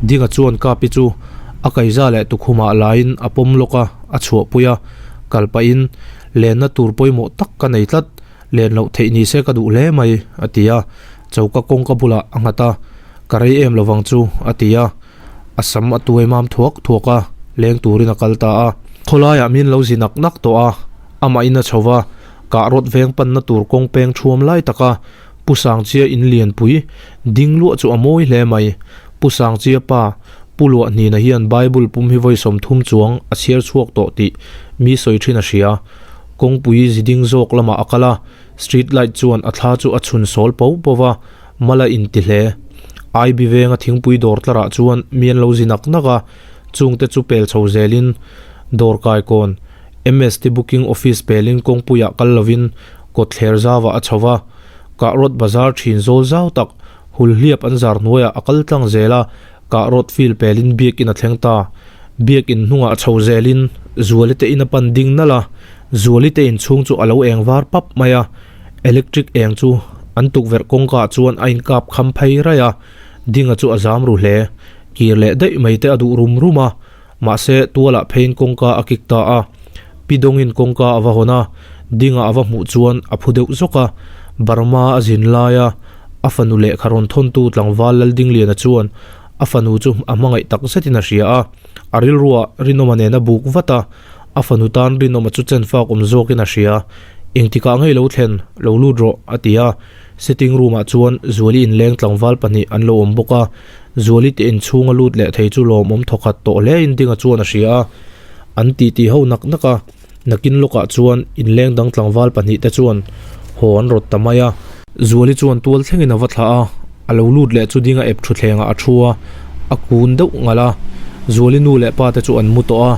Dinga chuan Kapi chu a kaiza leh tukhumah laiin a pawm lawk a, a chhuahpui a, kal pahin lenna tur pawimawh tak ka nei tlat, Len loh theih ni se ka duh hle mai, a ti a. Choka kawngka bulah a nghat a, Ka rei em lovang chu, a ti a. A sam a tuai mam thuak thuak a, leng turin a kal ta a. Khawlaiah min lo zi nak nak tawh a, amahin a chho va, kah rawt veng panna tur kawng peng thuam lai taka Pu Sangchia in lianpui ding luah chu a mawi hle mai. Pu Sangchia pa, Pu Luahnina hian Bible pum hi vawi 30 chuang a chhiar chhuak tawh tih mi sawi thin a hria. Kawngpui ziding zawk lamah a kal a, street light chuan a thla chu a chhun sawl po po va, mal a inti hle. IB venga thingpui dawr tlarah chuan mi an lo zi nak nak a, chungte chu pel chho zelin dawr kaikawn MST booking office pelin kawngpuiah kal lovin kawtthler zauah a chho va, Kahrawt bazar thin zawl zau tak hulhliap an zar hnuaiah a kal tlang zel a, Kahrawt field pelin biakin a thleng ta. Biakin hnungah chho zelin Zuali te in a pan ding nalh a, Zuali te inchhung chu a lo eng var pap mai a, electric eng chu an tukverh kawngka chuan a inkap kham phei raih a, Dinga chu a zam ru hle. Kir leh daih mai te a duh rum rum a, mahse tualah pheiin kawngka a kik ta a. Pi Dawngin kawngka a va hawn a, Dinga a va hmuh chuan a phu deuh zawk a, Burma a zin laia a fanu lehkha rawn thawntu tlangval Laldingliana chuan a fanu chu a hmangaih tak zetin a hria a, a rilruah Rinawma nen a buk vat a, a fanu tan Rinawma chu chenfak awm zawkin a hria. Engtikah ngei lo thlen, lo lut rawh, a ti a. Sitting room-ah chuan Zuali inleng tlangval pahnih an lo awm bawk a, Zuali te inchhunga lut leh thei chu lawmawm thawkhat tawh hlein Dinga chuan a hria a. An titi ho nak nak a, nakin lawkah chuan inleng dang tlangval pahnih te chuan haw an rawt ta mai a. Zuali chuan tual thlengin a va thlah a, a lo lut leh chu Dinga ep thutthlengah a thu a, a kun deuh ngalh a. Zuali nu leh pa te chu an mu tawh a,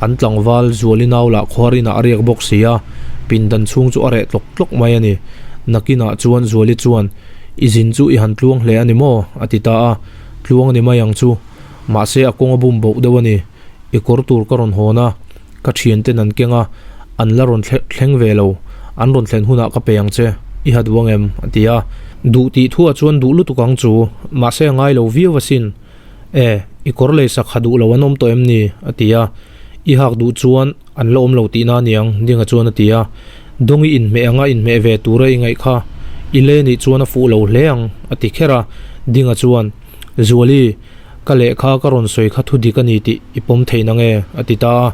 an tlangval Zuali nau lah khuar inah a riak bawk si a, pindan chhung chu a reh tlawk tlawk mai a ni. Nakinah chuan Zuali chuan, I zin chu i han tluang hle a ni maw? a ti ta a, Tluang a ni mai ang chu. Mahse a kawng a bum boh deuh a ni. I kawr tur ka rawn hawn a, ka thianten an keng a, an la rawn thleng ve lo, an rawn thlen hunah ka pe ang che, i ha duh ang em? a ti a. Duh tih thuah chuan duh lutuk ang chu, mahse a ngai lo viau asin. E, i kawr lei sak ha duh lo an awm tawh em ni? a ti a. I hak duh chuan an la awm lo tihna a niang, Dinga chuan a ti a. Dawngi inhmeh anga inhmeh ve tura i ngaih kha, i le nih chuan a fuh lo hle ang, a ti kher a. Dinga chuan, Zuali, Ka lehkha ka rawn sawi kha thu dik a ni tih i pawm thei na nge? a ti ta a.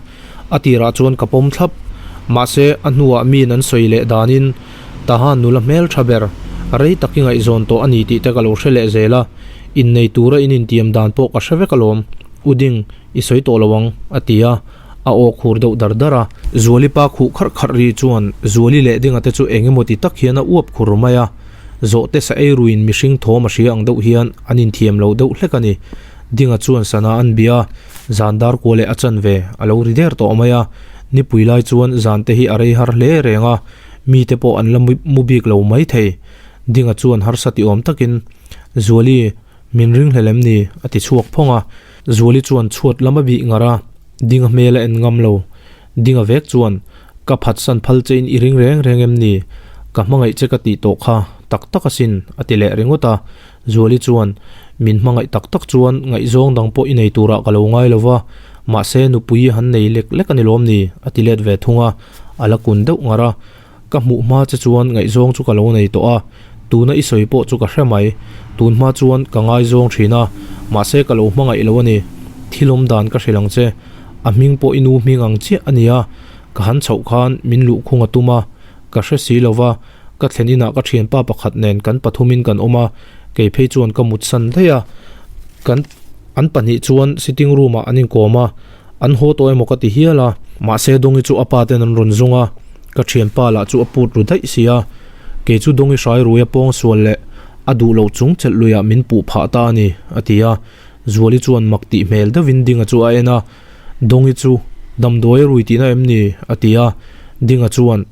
A tirah chuan ka pawm thlap. Mahse, a hnuah miin an sawi leh danin Tahan nula hmel tha ber, rei tak i ngaihzawn tawh a ni tih te ka lo hre leh zel a. Innei tura in intiam dan pawh ka hre vek alawm. U Ding, i sawi tawh lo ang, a ti a. A aw khur deuh dar dar a. Zuali pa khuh kharh kharh ri chuan Zuali leh Dinga te chu eng emaw ti tak hian a uap khur mai a. Zawhte sa ei ruin mihring thawm a hria ang deuh hian an inthiam lo deuh hlek a ni. Dinga chuan sana an bia a, zan dar kua leh a chanve a lo ri der tawh mai a. Nipui lai chuan zan te hi a rei har hle reng a, mite pawh an la mu bik lo mai thei. Dinga chuan harsa ti awm takin, Zuali, min ringhlel em ni? a ti chhuak phawng a. Zuali chuan chhuat lam a bih ngar a, Dinga hmel a en ngam lo. Dinga vek chuan, Ka phatsan phal chein i ring reng reng em ni? Ka hmangaih che ka tih tawh kha, tak tak asin, a ti leh ringawt a. Zuali chuan, Min hmangaih tak tak chuan ngaihzawng dang pawh i nei turah ka lo ngai lo va, mahse nupui han nei lek lek a ni lawm ni? a ti let ve thung a, a la kun deuh ngar a. Ka hmuh hma che chuan ngaihzawng chu ka lo nei tawh a, tuna i sawi pawh chu ka hre mai. Tun hma chuan ka ngaizawng thin a, mahse ka lo hmangaih lo a ni. Thil awm dan ka hrilh ang che. A hming pawh i nu hming ang chiah a ni a, ka han chhoh khan min luhkhung a tum a, ka hre si lo va, ka thlen inah ka thianpa pakhat nen kan pathumin kan awm a, kei phei chuan ka mutsan daih a, kan an pahnih chuan sitting room ah an inkawm a, an haw tawh emaw ka ti hial a. Mahse Dawngi chu a pa ten an rawn zawng a, ka thianpa lah chu a put ru daih si a. Kei chu Dawngi hrai ruia pawng sual leh a duh loh chung chelh luiah min puh phah ta a ni, a ti a. Zuali chuan mak tih hmel deuhin Dinga chu a en a, Dawngi chu damdawi a rui tihna em ni? a ti a. Dinga chuan,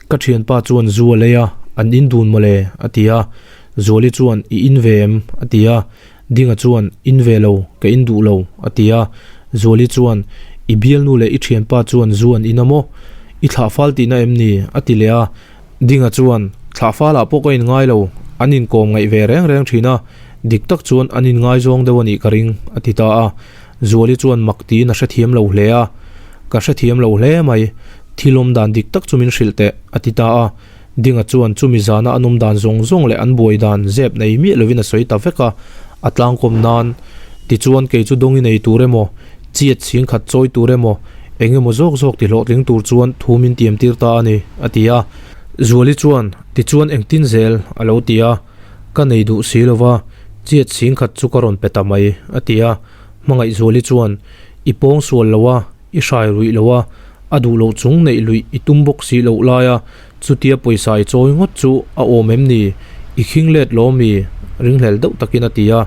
Ka thianpa chuan zu a lei a, an in dun mawle, a ti a. Zuali chuan, I in ve em? a ti a. Dinga chuan, In ve lo, ka in duh lo, a ti a. Zuali chuan, I bialnu leh i thianpa chuan zu an in a maw? I thlah fal tihna em ni? a ti leh a. Dinga chuan, Thlah falah pawh ka in ngai lo, an inkawm ngaih ve reng reng thin a, dik tak chuan an inngaizawng deuh a nih ka ring, a ti ta a. Zuali chuan mak tiin a hrethiam lo hle a. Ka hrethiam lo hle mai, thil awm dan dik tak chu min hrilh teh, a ti ta a. Dinga chuan chumi zana an awm dan zawng zawng leh an buai dan zep nei miah lovin a sawi ta vek a, a tlangkawm nan. Tichuan kei chu dawngi nei tur emaw, chiat chhing khat chawi tur emaw, eng emaw zawk zawk ti hlawhtling tur chuan thu min tiam tir ta a ni, a ti a. Zuali chuan, Tichuan engtin zel? a lo ti a. Ka nei duh si lo va, chiat chhing khat chu ka rawn pe ta mai, a ti a. Hmangaihzuali chuan, I pawng sual lo a, i hrai ruih lo a, a duh loh chung neih luih i tum bawk si loh lai a, chutia pawisa i chawi ngawt chu a awm em ni? I khing let lo mi? Ringhlel deuh takin a ti a.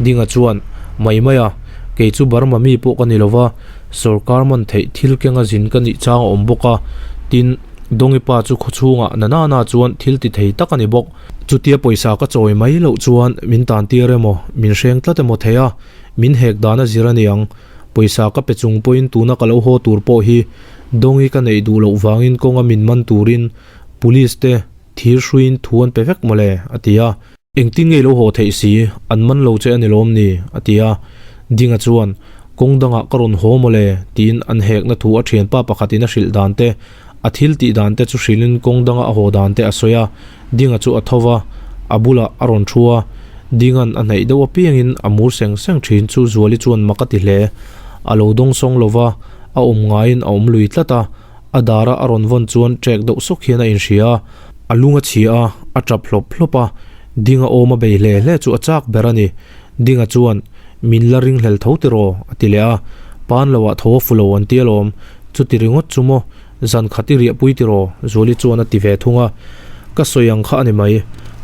Dinga chuan, Mai mai a, kei chu Burma mi pawh ka ni lo va, sawrkar man theih thil kenga zin ka nih chang a awm bawk a, tin, Dawngi pa chu khawchhungah na na na chuan thil ti thei tak a ni bawk. Chutia pawisa ka chawi mai loh chuan min tan tir emaw, min hreng tlat emaw thei a, min hek dan a zir a ni ang. Pawisa ka pe chung pawhin tuna ka lo haw tur pawh hi Dawngi ka neih duh loh vangin kawnga min man turin Police te thir hruiin thu an pe vek mawle, a ti a. Engtin nge i lo haw theih si, an man lo che a ni lawm ni? a ti a. Dinga chuan, Kawng dangah ka rawn haw mawle, tiin an hekna thu a thianpa pakhatin a hrilh dan te, a thil tih dan te chu hrilhin kawng danga a haw dan te a sawi a. Dinga chu a tho va, a bulah a rawn thu a. Dinga'n a hnaih deuh apiangin a mur seng seng thin chu Zuali chuan mak a ti hle. A lo dawngsawng lo va, a awm ngaiin a awm lui tlat a. A dara a rawn vawn chuan ṭek deuh sawk hian a inhria a, a lung a chhia a, a ṭap hlawp hlawp a. Dinga awm a bei hle hle chu a chak ber a ni. Dinga chuan, Min la ringhlel tho tiraw? a ti leh a. Pan loah tho a fu lo an ti alawm. Chuti ringawt chu maw? Zan khat i riahpui tiraw? Zuali chuan a ti ve thung a. Ka sawi ang kha a ni mai.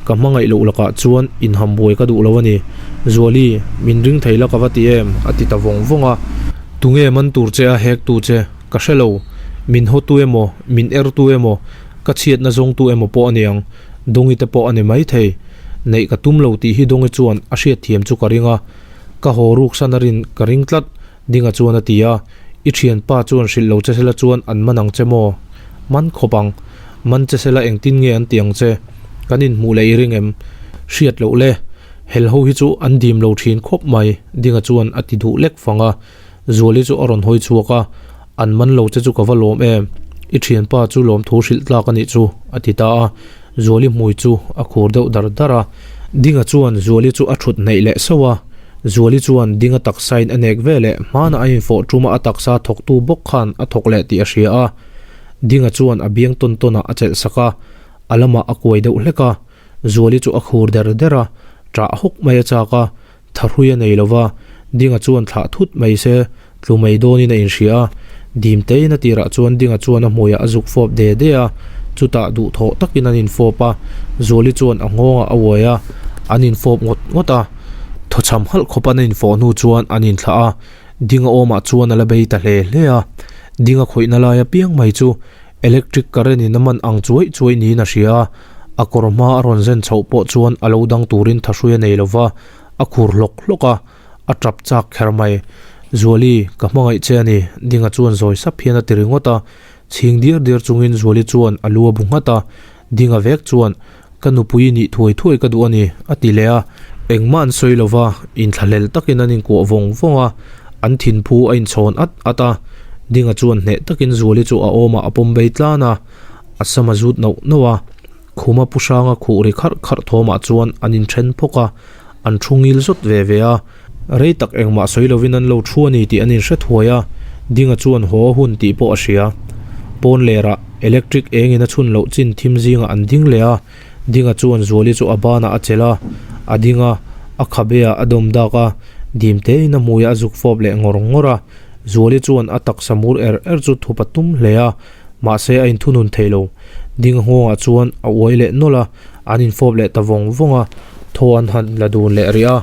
Ka hmangaih loh lakah chuan inham buai ka duh lo a ni. Zuali, min ring thei la ka va ti em? a ti ta vawng vawng a. Tunge man tur che a hek tu che? Ka hre lo. Min hawtu emaw, min ertu emaw, ka chhiatna zawngtu emaw pawh a niang. Dawngi te pawh a ni maithei. Neih ka tum lo tih hi Dawngi chuan a hriatthiam chu ka ring a. Ka haw ruksan a rin ka ring tlat, Dinga chuan a ti a. I thianpa chuan hrilh lo che sela chuan an man ang che maw? Man khawp ang. Man che sela engtin nge an ti ang che? Kan inhmuh leh i ring em? Hriat loh le. Hel ho hi chu an dim lo thin khawp mai, Dinga chuan a ti duh lek fang a. Zuali chu a rawn hawi chhuak a, An man lo che chu ka va lawm em? I thianpa chu lawmthu hrilh tlak a nih chu, a ti ta a. Zuali hmui chu a khur deuh dar dar a. Dinga chuan Zuali chu a thut hnaih leh sauh a. Zuali chuan Dinga taksain a nek ve leh hmanah a infawh ṭuma a taksa thawktu bawk khan a thawk leh tih a hria a. Dinga chuan a biang tawn tawnah a chelh sak a, a lamah a kuai deuh hlek a. Zuali chu a khur der der a, ṭah hawk mai a chak a. Thahrui a nei lo va, Dinga chuan thlah thut mai se, tlu mai dawnin a inhria a. Dim teiin a tirah chuan Dinga chuan a hmuiah a zuk fawp de de a, chutah duhthawh takin an infawp a, Zuali chuan a nghawngah a uai a, an infawp ngawt ngawt a. Thawchham halh khawp an infawh hnu chuan an inthlah a, Dinga awmah chuan a la bei ta hle hle a. Dinga khawihna lai apiang mai chu electric current in a man ang chuai chuai niin a hria a, a kawr hma a rawn zen chhoh pawh chuan a lo dang turin thahrui a nei lo va, a khur hlawk hlawk a, a tap chak kher mai. Zuali, ka hmangaih che a ni, Dinga chuan zawi sap hian a ti ringawt a, chhing diar diar chungin Zuali chuan a lu a bu nghat a, Dinga vek chuan, Ka nupui i nih thuai thuai ka duh a ni, a ti leh a. Engmah an sawi lo va, inthlahlel takin an inkuah vawng vawng a, an thinphu a inchhawn at at a. Dinga chuan hneh takin Zuali chu a awmah a pawm bei tlan a, a sam a zut nauh nauh a. Khuma pu hranga khuh ri kharh kharh thawmah chuan an inthen phawk a, an thu ngil zawt ve ve a. Rei tak engmah sawi lovin an lo thu a ni tih an inhre thuai a, Dinga chuan haw a hun tih pawh a hria. Pawn lerah electric engin a chhun loh chin thim zingah an ding leh a, Dinga chuan Zuali chu a banah a chelh a, a ding a, a khabeah a dawm dak a, dim tein a hmuiah a zuk fawp leh ngawr ngawr a. Zuali chuan a taksa mur er er chu thup a tum hle a, mahse a inthunun thei lo. Dinga nghawngah chuan a uai leh nawlh a, an infawp leh ta vawng vawng a, thaw an han la dun leh rih a.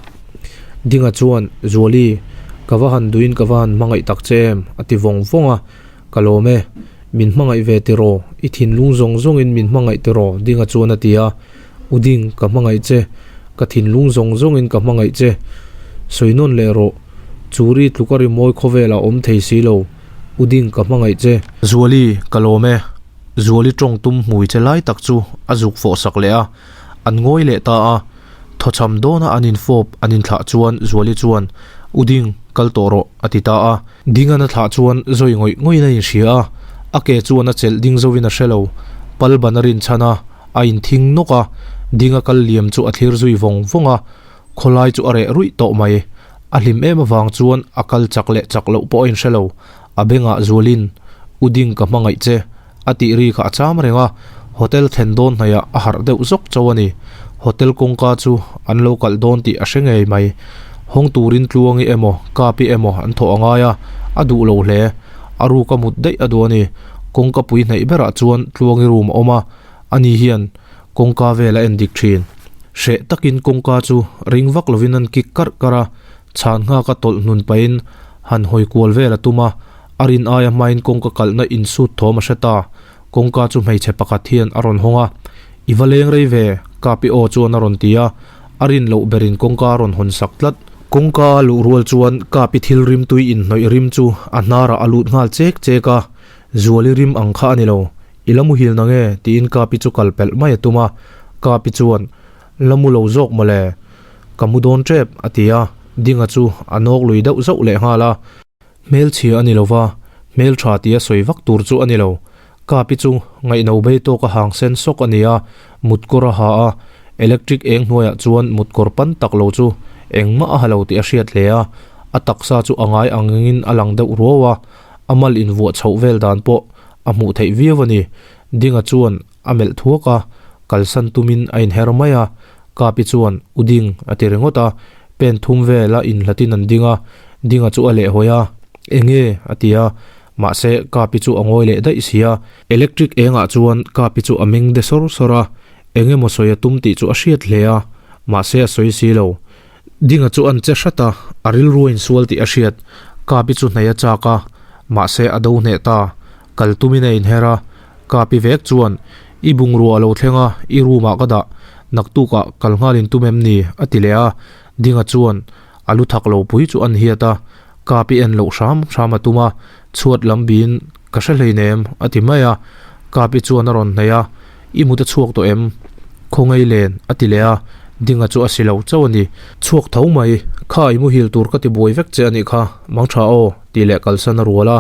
Dinga chuan, Zuali, ka va han duhin ka va han hmangaih tak che em? a ti vawng vawng a, Ka lawm e, min hmangaih ve tiraw? I thinlung zawng zawngin min hmangaih tiraw? Dinga chuan a ti a. U Ding, ka hmangaih che. Ka thinlung zawng zawngin ka hmangaih che. Sawi nawn leh rawh. Chu ri tluka rimawi khawvelah awm thei si lo. U Ding, ka hmangaih che. Zuali, ka lawm e. Zuali tawng tum hmui che lai tak chu a zuk fawh sak leh a. An ngawi leh ta a. Thawchham dawna an infawp an inthlah chuan Zuali chuan, U Ding, kal tawh rawh, a ti ta a. Dingan a thlah chuan zawi ngawih ngawih in a inhria a, a ke chuan a chelh ding zo in a hre lo. Pal ban a rinchhan a, a inthing nawk a, Dinga kal liam chu a thlir zui vawng vawng a, khawlai chu a reh ruih tawh mai. A hlim em avang chuan a kal chak leh chak loh pawh a inhre lo. A bengah Zualin, U Ding ka hmangaih che, a tih ri kha a cham reng a, hotel thlen dawn hnaihah a harh deuh zawk chauh a ni. Hotel kawngka chu an lo kalh dawn tih a hre ngei mai. Hawng turin Tluangi emaw Kapi emaw an thawh a ngai a, a duh lo hle. A ruk a mut daih a duh a ni. Kawngka pui hnaih berah chuan Tluangi room a awm a, ani hian kawngka vel a en dik thin. Hreh takin kawngka chu ring vak lovin an kik karh karh a, chhan nghaka tawlh hnun pahin han hawi kual vel a tum a, A rin aia hmain kawngka kalhna insut thawm a hre ta. Kawngka chu hmeichhe pakhat hian a rawn hawng a, I va leng rei ve, Kapi aw chuan a rawn ti a. A rin loh berin kawngka a rawn hawn sak tlat. Kawngka a luh rual chuan Kapi thil rim tui inhnawih rim chu a hnarah a lut nghal chek chek a, Zuali rim ang kha a ni lo. I la muhil na nge? tiin Kapi chu kal pelh mai a tum a. Kapi chuan, La mu lo zawk mawle. Ka mu dawn tep, a ti a. Dinga chu a nawk lui deuh zauh lehnghal a. Hmelchhia a ni lo va, hmeltha tia sawi vak tur chu a ni lo. Kapi chu ngaihno bei tawk a hang sen sawk a ni a, mutkawr a ha a, electric eng hnuaiah chuan mutkawr pan tak lo chu engmah a ha lo tih a hriat hle a, a taksa chu a ngai angin a lang deuh ruau a, a mal invuah chhoh vel dan pawh a hmuh theih viau a ni. Dinga chuan a melh thuak a, kalsan tumin a inher mai a, Kapi chuan U Ding a ti ringawt a, pen thum vela inhlatin an ding a, Dinga chu a lehhawi a, Enge? a ti a, mahse Kapi chu a ngawi leh daih si a, electric engah chuan Kapi chu a meng de sawr sawr a, eng emaw sawi a tum tih chu a hriat hle a, mahse a sawi si lo. Dinga chu an che hrat a, a rilru a insual tih a hriat. Kapi chu hnei a chak a, mahse a do hneh ta. Kal tumin a inher a, Kapi vek chuan, I bungrua a lo thleng a, i room ah ka dah. Naktukah kal nghal in tum em ni? a ti leh a. Dinga chuan a lu thak lo pui chu an hiat a, Kapi en loh hram hram a tum a, chhuat lam biin, Ka hre hleinem, a ti mai a. Kapi chuan a rawn hnaih a, I mut a chhuak tawh em? Khawngaih len, a ti leh a, Dinga chu a si lo chauh a ni. Chhuak tho mai, kha i muhil tur ka ti buai vek che a nih kha, mangtha aw, tih leh kalsan a rual a.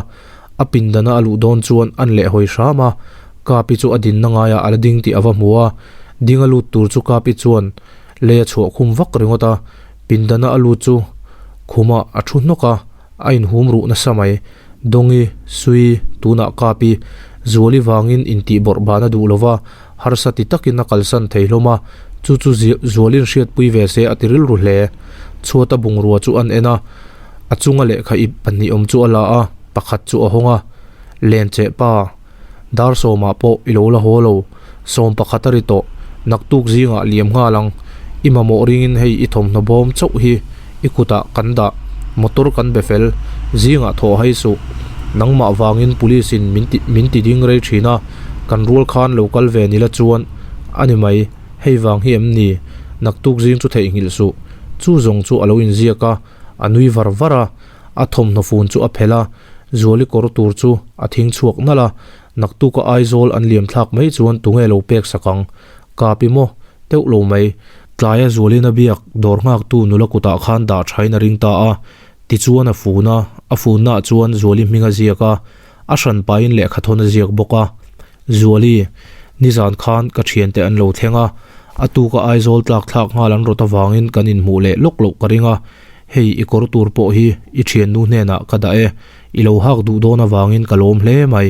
A pindana a luh dawn chuan an leh hawi hram a, Kapi chu a dinna ngaiah a la ding tih a va hmu a, Dinga lut tur chu Kapi chuan lei a chhuah khum vak ringawt a, pindana a lut chu khumah a thu hnawk a, a inhum ruh nasa mai. Dawngi, Sui, tunah Kapi, Zuali vangin intih bawrh ban a duh lova, harsa ti takin a kalsan thei hlawm a, chu chu Zualin hriatpui ve se a ti rilru hle. Chhuata bungrua chu an en a. A chunga lehkha ip pahnih awm chu a la a, pakhat chu a hawng a, Lencheh pa, dar sawmah pawh i lo la haw lo, sawm pakhat a ri tawh, naktuk zingah liam nghal ang, i mamawh ringin hei i thawmhnaw bawm chauh hi i kutah kan dah, motor kan be fel, zingah thawh hai suh, nangmah vangin police in min ti min ti ding rei thin a, kan rual khan lo kal ve ni la chuan a ni mai, hei vang hi em ni, naktuk zing chu theihnghilh suh, chu zawng chu a lo inziak a. A nui var var a, a thawmhnaw fun chu a phelh a, Zuali kawr tur chu a thing chhuak nalh a, naktuka Aizawl an liam thlak mai chuan tunge lo pek sak ang? Kapi maw? Teuh lo mai. Tlaia Zualin a biak dawr nghaktu nula kutah khan dah thain a ring ta a, tichuan a fun a, a funnaah chuan Zuali hming a ziak a, a hran pahin lehkhathawn a ziak bawk a. Zuali, nizan khan ka thiante an lo thleng a, a tuka Aizawl tlak thlak nghal an rawt avangin kan inhmuh leh lawk loh ka ring a, hei i kawr tur pawh hi i thiannu hnenah ka dah e, i lo hak duh dawn avangin ka lawm hle mai.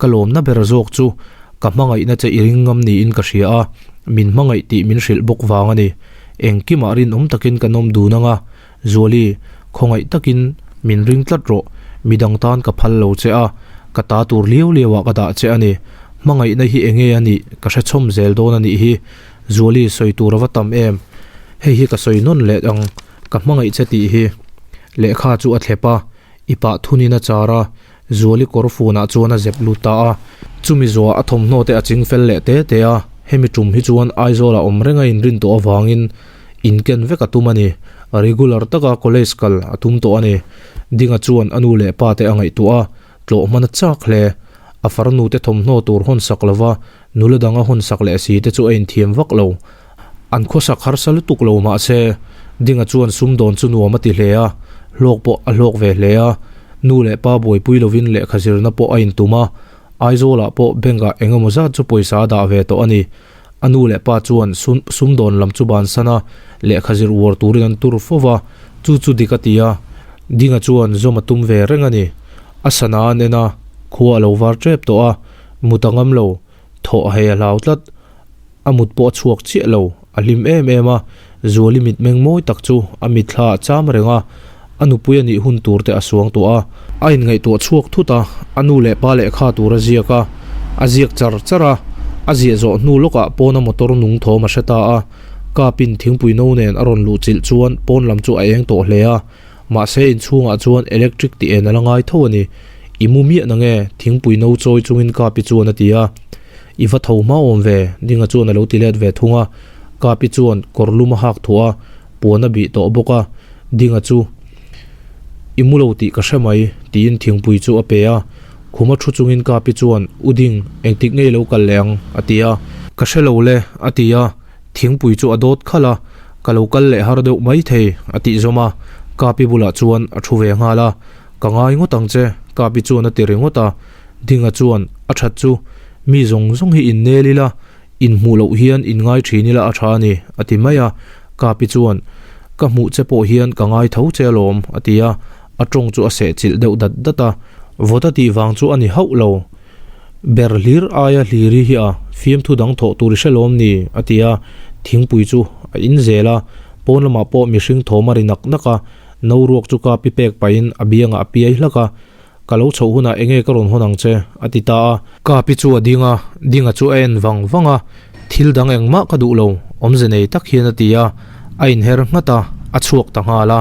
Ka lawmna ber zawk chu ka hmangaihna che i ring ngam niin ka hria a, min hmangaih tih min hrilh bawk vang a ni. Engkimah rinawm takin ka nawm dun ang a, Zuali, khawngaih takin min ring tlat rawh. Midang tan ka phal lo che a, ka ta tur liau liau ah ka dah che a ni. Hmangaihna hi enge a nih ka hre chhawm zel dawn a nih hi. Zuali sawi tur a va tam em? Hei hi ka sawi nawn leh ang, ka hmangaih che tih hi. Lehkha chu a thlep a, i pah thunin a char a, Zuali kawr funah chuan a zep lut ta a. Chumi zuah a thawmhnaw te a ching fel leh te te a, hemi tum hi chuan Aizawlah awm reng a inrin tawh avangin inken vek a tum a ni. Regular taka college kal a tum tawh a ni. Dinga chuan a nu leh pa te a ngaihtuah a, tlawh hman a chak hle. A farnu te thawmhnaw tur hawn sak lova Nula dang a hawn sak leh si te chu a inthiam vak lo. An khawsak harsa lutuk lo mahse, Dinga chuan sumdawn chu nuam a ti hle a, hlawk pawh a hlawk ve hle a. Nu leh pa buaipui lovin lehkha zirna pawh a intum a, Aizawlah pawh bank-ah eng emaw zat chu pawisa a dah ve tawh a ni. A nu leh pa chuan sumdawn lam chu bansan a, lehkha zir uar turin an tur fo va, chu chu dik a ti a. Dinga chuan zawm a tum ve reng a ni. A sana an en a, khua a lo var tep tawh a. Mut a ngam lo, thawh a hei a hlau tlat. A mut pawh a chhuak chiah lo, a hlim em em a, Zuali mitmeng mawi tak chu a mitthla ah cham reng a, a nupui a nih hun tur te a suang tawh a. A inngaihtuah chhuak thut a, a nu leh pa lehkha tur a ziak a, a ziak char char a, a ziah zawh hnu lawkah pawna motor nung thawm a hre ta a, Kapin thingpui no nen a rawn luh chilh chuan pawn lam chu a eng tawh hle a. Mahse inchhungah chuan electric tih en a la ngai tho a ni. I mu miah na nge? Thingpui no chawi chungin Kapi chuan a ti a. I va tho hma awm ve, Dinga chuan a lo ti let ve thung a. Kapi chuan kawr lum a hak thuah a, puan a bih tawh bawk a. Dinga chu, I mu lo tih ka hre mai, tiin thingpui chu a pe a. Khuma thu chungin Kapi chuan, U Ding, engtik nge i lo kal leh ang? a ti a. Ka hre lo le, a ti a. Thingpui chu a dawt khalh a, Ka lo kal leh har deuh mai thei, a tih zawm a. Kapi bulah chuan a thu ve nghal a, Ka ngai ngawt ang che, Kapi chuan a ti ringawt a. Dinga chuan, A that chu, mi zawng zawng hi innel ila, inhmuh loh hian inngai thin ila a tha a ni, a ti mai a. Kapi chuan, Ka hmuh che pawh hian ka ngai tho che alawm, a ti a. A tawng chu a sehchilh deuh dat dat a. Vawt a tih vang chu a ni hauh lo. Ber hlir aia hliri hi a fiamthu dang thawh tur i hre lawm ni? a ti a, thingpui chu a in zel a, pawn lamah pawh mihring thawm a ri nak nak a, no ruak chu ka pi pek pahin a biangah a piai hlak a, Ka lo chhoh hunah enge ka rawn hawn ang che? a ti ta a. Ka pi chu a ding a, dinga chu a en vang vang a, Thil dang engmah ka duh lo, awmze nei tak hian a ti a, a inher nghat a, a chhuak ta nghal a.